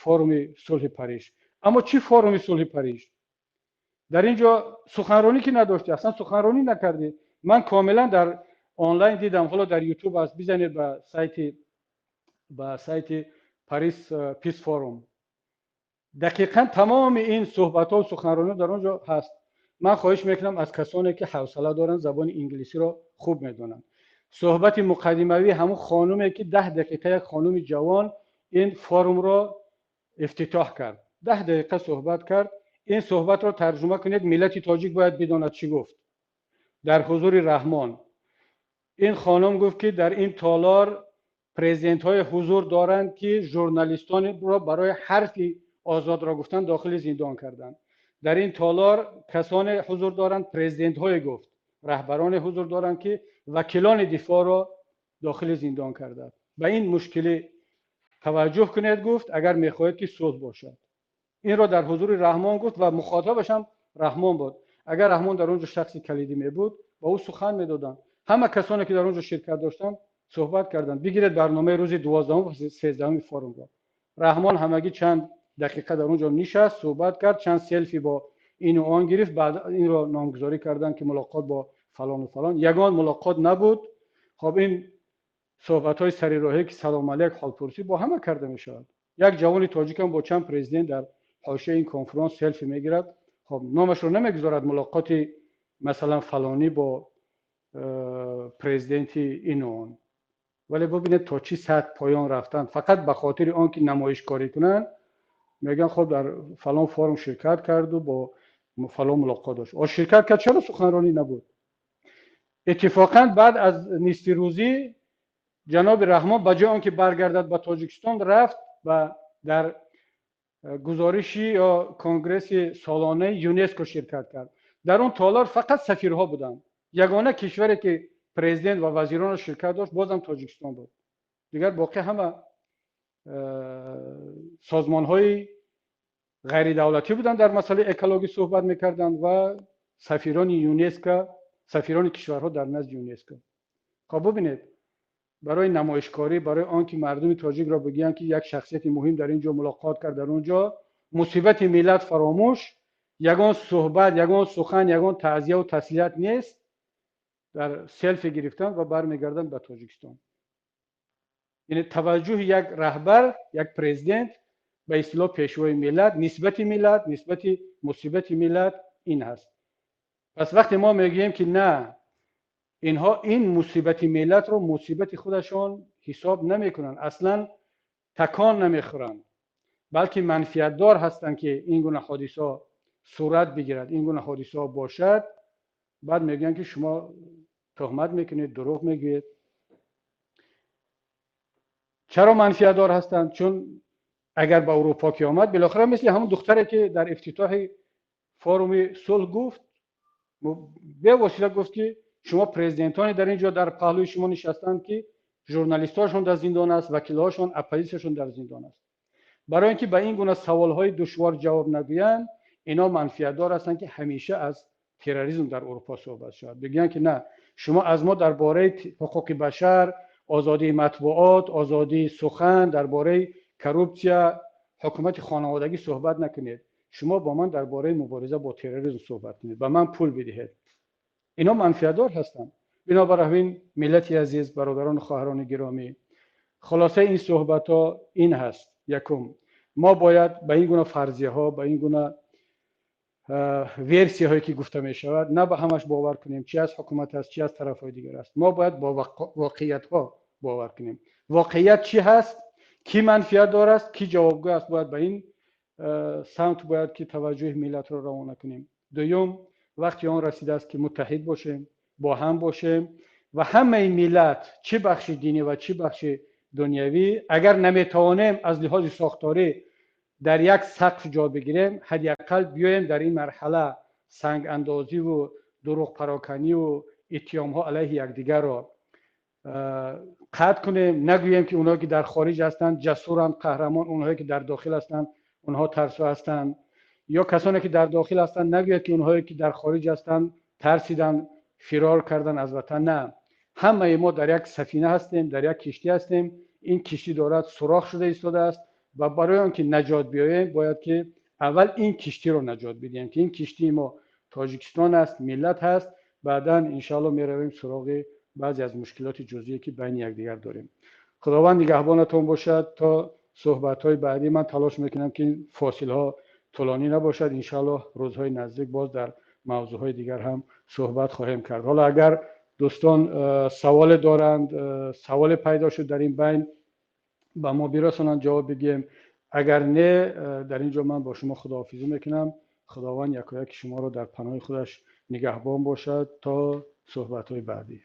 форуми сулҳи Париж. Аммо чӣ форуми сулҳи Париж? Дар ин ҷо суханронӣ ки надоштӣ, аслан суханронӣ накардӣ. Ман комилан дар онлайн дидам, ҳоло дар Ютуб аст, бизанед ба сайти Paris Peace Forum, дақиқан тамоми ин суҳбатҳо, суханронӣ дар он ҷо ҳаст. Ман хоҳиш мекунам аз касоне, ки ҳавсала доранд, забони инглисиро хуб медонанд, суҳбати муқаддимавӣ ҳамун хонуме, ки 10 дақиқа, як хонуми ҷавон ин форумро ифтитоҳ кард, 10 дақиқа суҳбат кард, ин суҳбатро тарҷума кунед. Миллати тоҷик бояд бидонад, чӣ гуфт дар ҳузури Раҳмон. Ин хонум гуфт, ки дар ин толор президентҳое ҳузур доранд, ки журналистонро барои ҳарфи озодро гуфтан дохили зиндон карданд. Дар ин толор касоне ҳузур доранд, президентҳое гуфт, раҳбароне ҳузур доранд, ки вакилони дифоъро дохили зиндон карданд. Ба ин мушкилӣ таваҷҷӯҳ кунед, гуфт, агар мехоҳед, ки сулҳ бошад. Инро дар ҳузури Раҳмон гуфт ва мухотабаш ҳам Раҳмон буд. Агар Раҳмон дар он ҷо шахси калидӣ мебуд, ба ӯ сухан медоданд. Ҳама касоне, ки дар он ҷо ширкат доштанд, суҳбат карданд. Бигиред барномаи рӯзи 12-ум, 13-уми форумро. Раҳмон ҳамагӣ чанд дақиқа дар он ҷо нишаст, суҳбат кард, чанд селфи бо ину он гирифт. Баъд инро номгузорӣ карданд, ки мулоқот бо фалону фалон. Ягон мулоқот набуд. Хоб, ин суҳбатҳои сари роҳе, ки салом алейк, ҳолпурсӣ бо ҳама карда мешавад. Як ҷавони тоҷикам бо чанд президент дар ҳошияи ин конференс селфи мегирад. Хоб, номашро намегузорад, мулоқоти масалан фалонӣ бо президенти ину он. Вале бубинед, то чӣ сатҳ поён рафтанд, фақат ба хотири он ки намоишкорӣ кунанд. Мегӯянд, хоб, дар фалон форум ширкат карду бо фалон мулоқот дошт. О, ширкат кард, чаро суханронӣ набуд? Иттифоқан баъд аз нисфирӯзӣ ҷаноби Раҳмон, ба ҷои он ки баргардад ба Тоҷикистон, рафт ва дар гузориши ё конгресси солонаи ЮНЕСКО ширкат кард. Дар он толор фақат сафирҳо буданд. Ягона кишваре, ки президент ва вазиронро ширкат дошт, бозам Тоҷикистон буд. Дигар боқӣ ҳама созмонҳои ғайридавлатӣ буданд, дар масъалаи экологӣ суҳбат мекарданд, ва сафирони ЮНЕСКО, сафирони кишварҳо дар назди ЮНЕСКО. Хоб, бубинед, барои намоишкорӣ, барои он ки мардуми тоҷикро бигӯянд, ки як шахсияти муҳим дар ин ҷо мулоқот кард, дар он ҷо, мусибати миллат фаромӯш. Ягон суҳбат, ягон сухан, ягон таъзияву таслият нест. Дар селфи гирифтан ва бармегарданд ба Тоҷикистон. Яъне таваҷҷӯҳи як раҳбар, як президент, ба истилоҳ пешвои миллат, нисбати миллат, нисбати мусибати миллат ин ҳаст. Пас вақте мо мегӯем, ки на, инҳо ин мусибати миллатро мусибати худашон ҳисоб намекунанд, аслан такон намехӯранд, балки манфиатдор ҳастанд, ки ин гуна ҳодисаҳо сурат бигирад, ин гуна ҳодисаҳо бошад, баъд мегӯянд, ки шумо тӯҳмат мекунед, дурӯғ мегӯед. Чаро манфиатдор ҳастанд? Чун агар ба Аврупо ки омад, билохира мисли ҳамон духтаре, ки дар ифтитоҳи форуми сулҳ гуфт, бевосита гуфт, ки шумо президентоне дар ин ҷо дар паҳлӯи шумо нишастанд, ки журналистҳошон дар зиндон аст, вакилҳошон, оппозитсияшон дар зиндон аст. Барои ин ки ба ин гуна саволҳои душвор ҷавоб нагӯянд, ино манфиатдор ҳастанд, ки ҳамеша аз терроризм дар Аврупо суҳбат шавад. Бигӯянд, ки на, шумо аз мо дар бораи ҳуқуқи башар, озодии матбуот, озодии сухан, дар бораи коррупсия, ҳукумати хонаводагӣ суҳбат накунед, шумо бо ман дар бораи мубориза бо терроризм суҳбат кунед, ба ман пул бидиҳед. Ино манфиатдор ҳастанд. Бинобар ҳамин, миллати азиз, бародарону хоҳарони гиромӣ, хулосаи ин суҳбатҳо ин ҳаст: якум, мо бояд ба ин гуна фарзияҳо, ба ин гуна версияҳое, ки гуфта мешавад, на ба ҳамаш бовар кунем, чи аз ҳукумат аст, чи аз тарафҳои дигар аст. Мо бояд бо воқеиятҳо бовар кунем. Воқеият чӣ ҳаст, кӣ манфиатдор аст, кӣ ҷавобгӯ аст, бояд ба ин самт бояд ки таваҷҷӯҳи миллатро равона кунем. Дуюм. Вақти он расидааст, ки муттаҳид бошем, бо ҳам бошем ва ҳамаи миллат, чӣ бахши динӣ ва чӣ бахши дунявӣ, агар наметавонем аз лиҳози сохторӣ дар як сақф ҷо бигирем, ҳадди ақал биёем дар ин марҳала сангандозиву дурӯғпароканиву иттиҳомҳо алайҳи якдигарро қатъ кунем. Нагӯем, ки онҳое ки дар хориҷ ҳастанд, ҷасуранд, қаҳрамон, онҳое ки дар дохил ҳастанд, онҳо тарсо ҳастанд, ё касоне ки дар дохил ҳастанд, нагӯяд, ки онҳое ки дар хориҷ ҳастанд, тарсиданд, фирор карданд аз ватан. На, ҳамаи мо дар як сафина ҳастем, дар як киштӣ ҳастем. Ин киштӣ дорад сурох шуда истодааст ва барои он ки наҷот биёем, бояд ки аввал ин киштиро наҷот бидиҳем, ки ин киштии мо Тоҷикистон аст, миллат ҳаст. Баъдан, иншоалло, меравем суроғи баъзе аз мушкилоти ҷузъие, ки байни якдигар дорем. Худованд нигаҳбонатон бошад то суҳбатҳои баъдӣ. Ман талош мекунам, ки фосилаҳо тӯлонӣ набошад. Иншоаллоҳ, рӯзҳои наздик боз дар мавзӯъҳои дигар ҳам суҳбат хоҳем кард. Ҳоло агар дӯстон саволе доранд, саволе пайдо шуд дар ин байн, ба мо бирасонанд, ҷавоб бидиҳем. Агар не, дар ин ҷо ман бо шумо худоҳофизӣ мекунам. Худованд якояки шуморо дар паноҳи худаш нигаҳбон бошад то суҳбатҳои баъдӣ.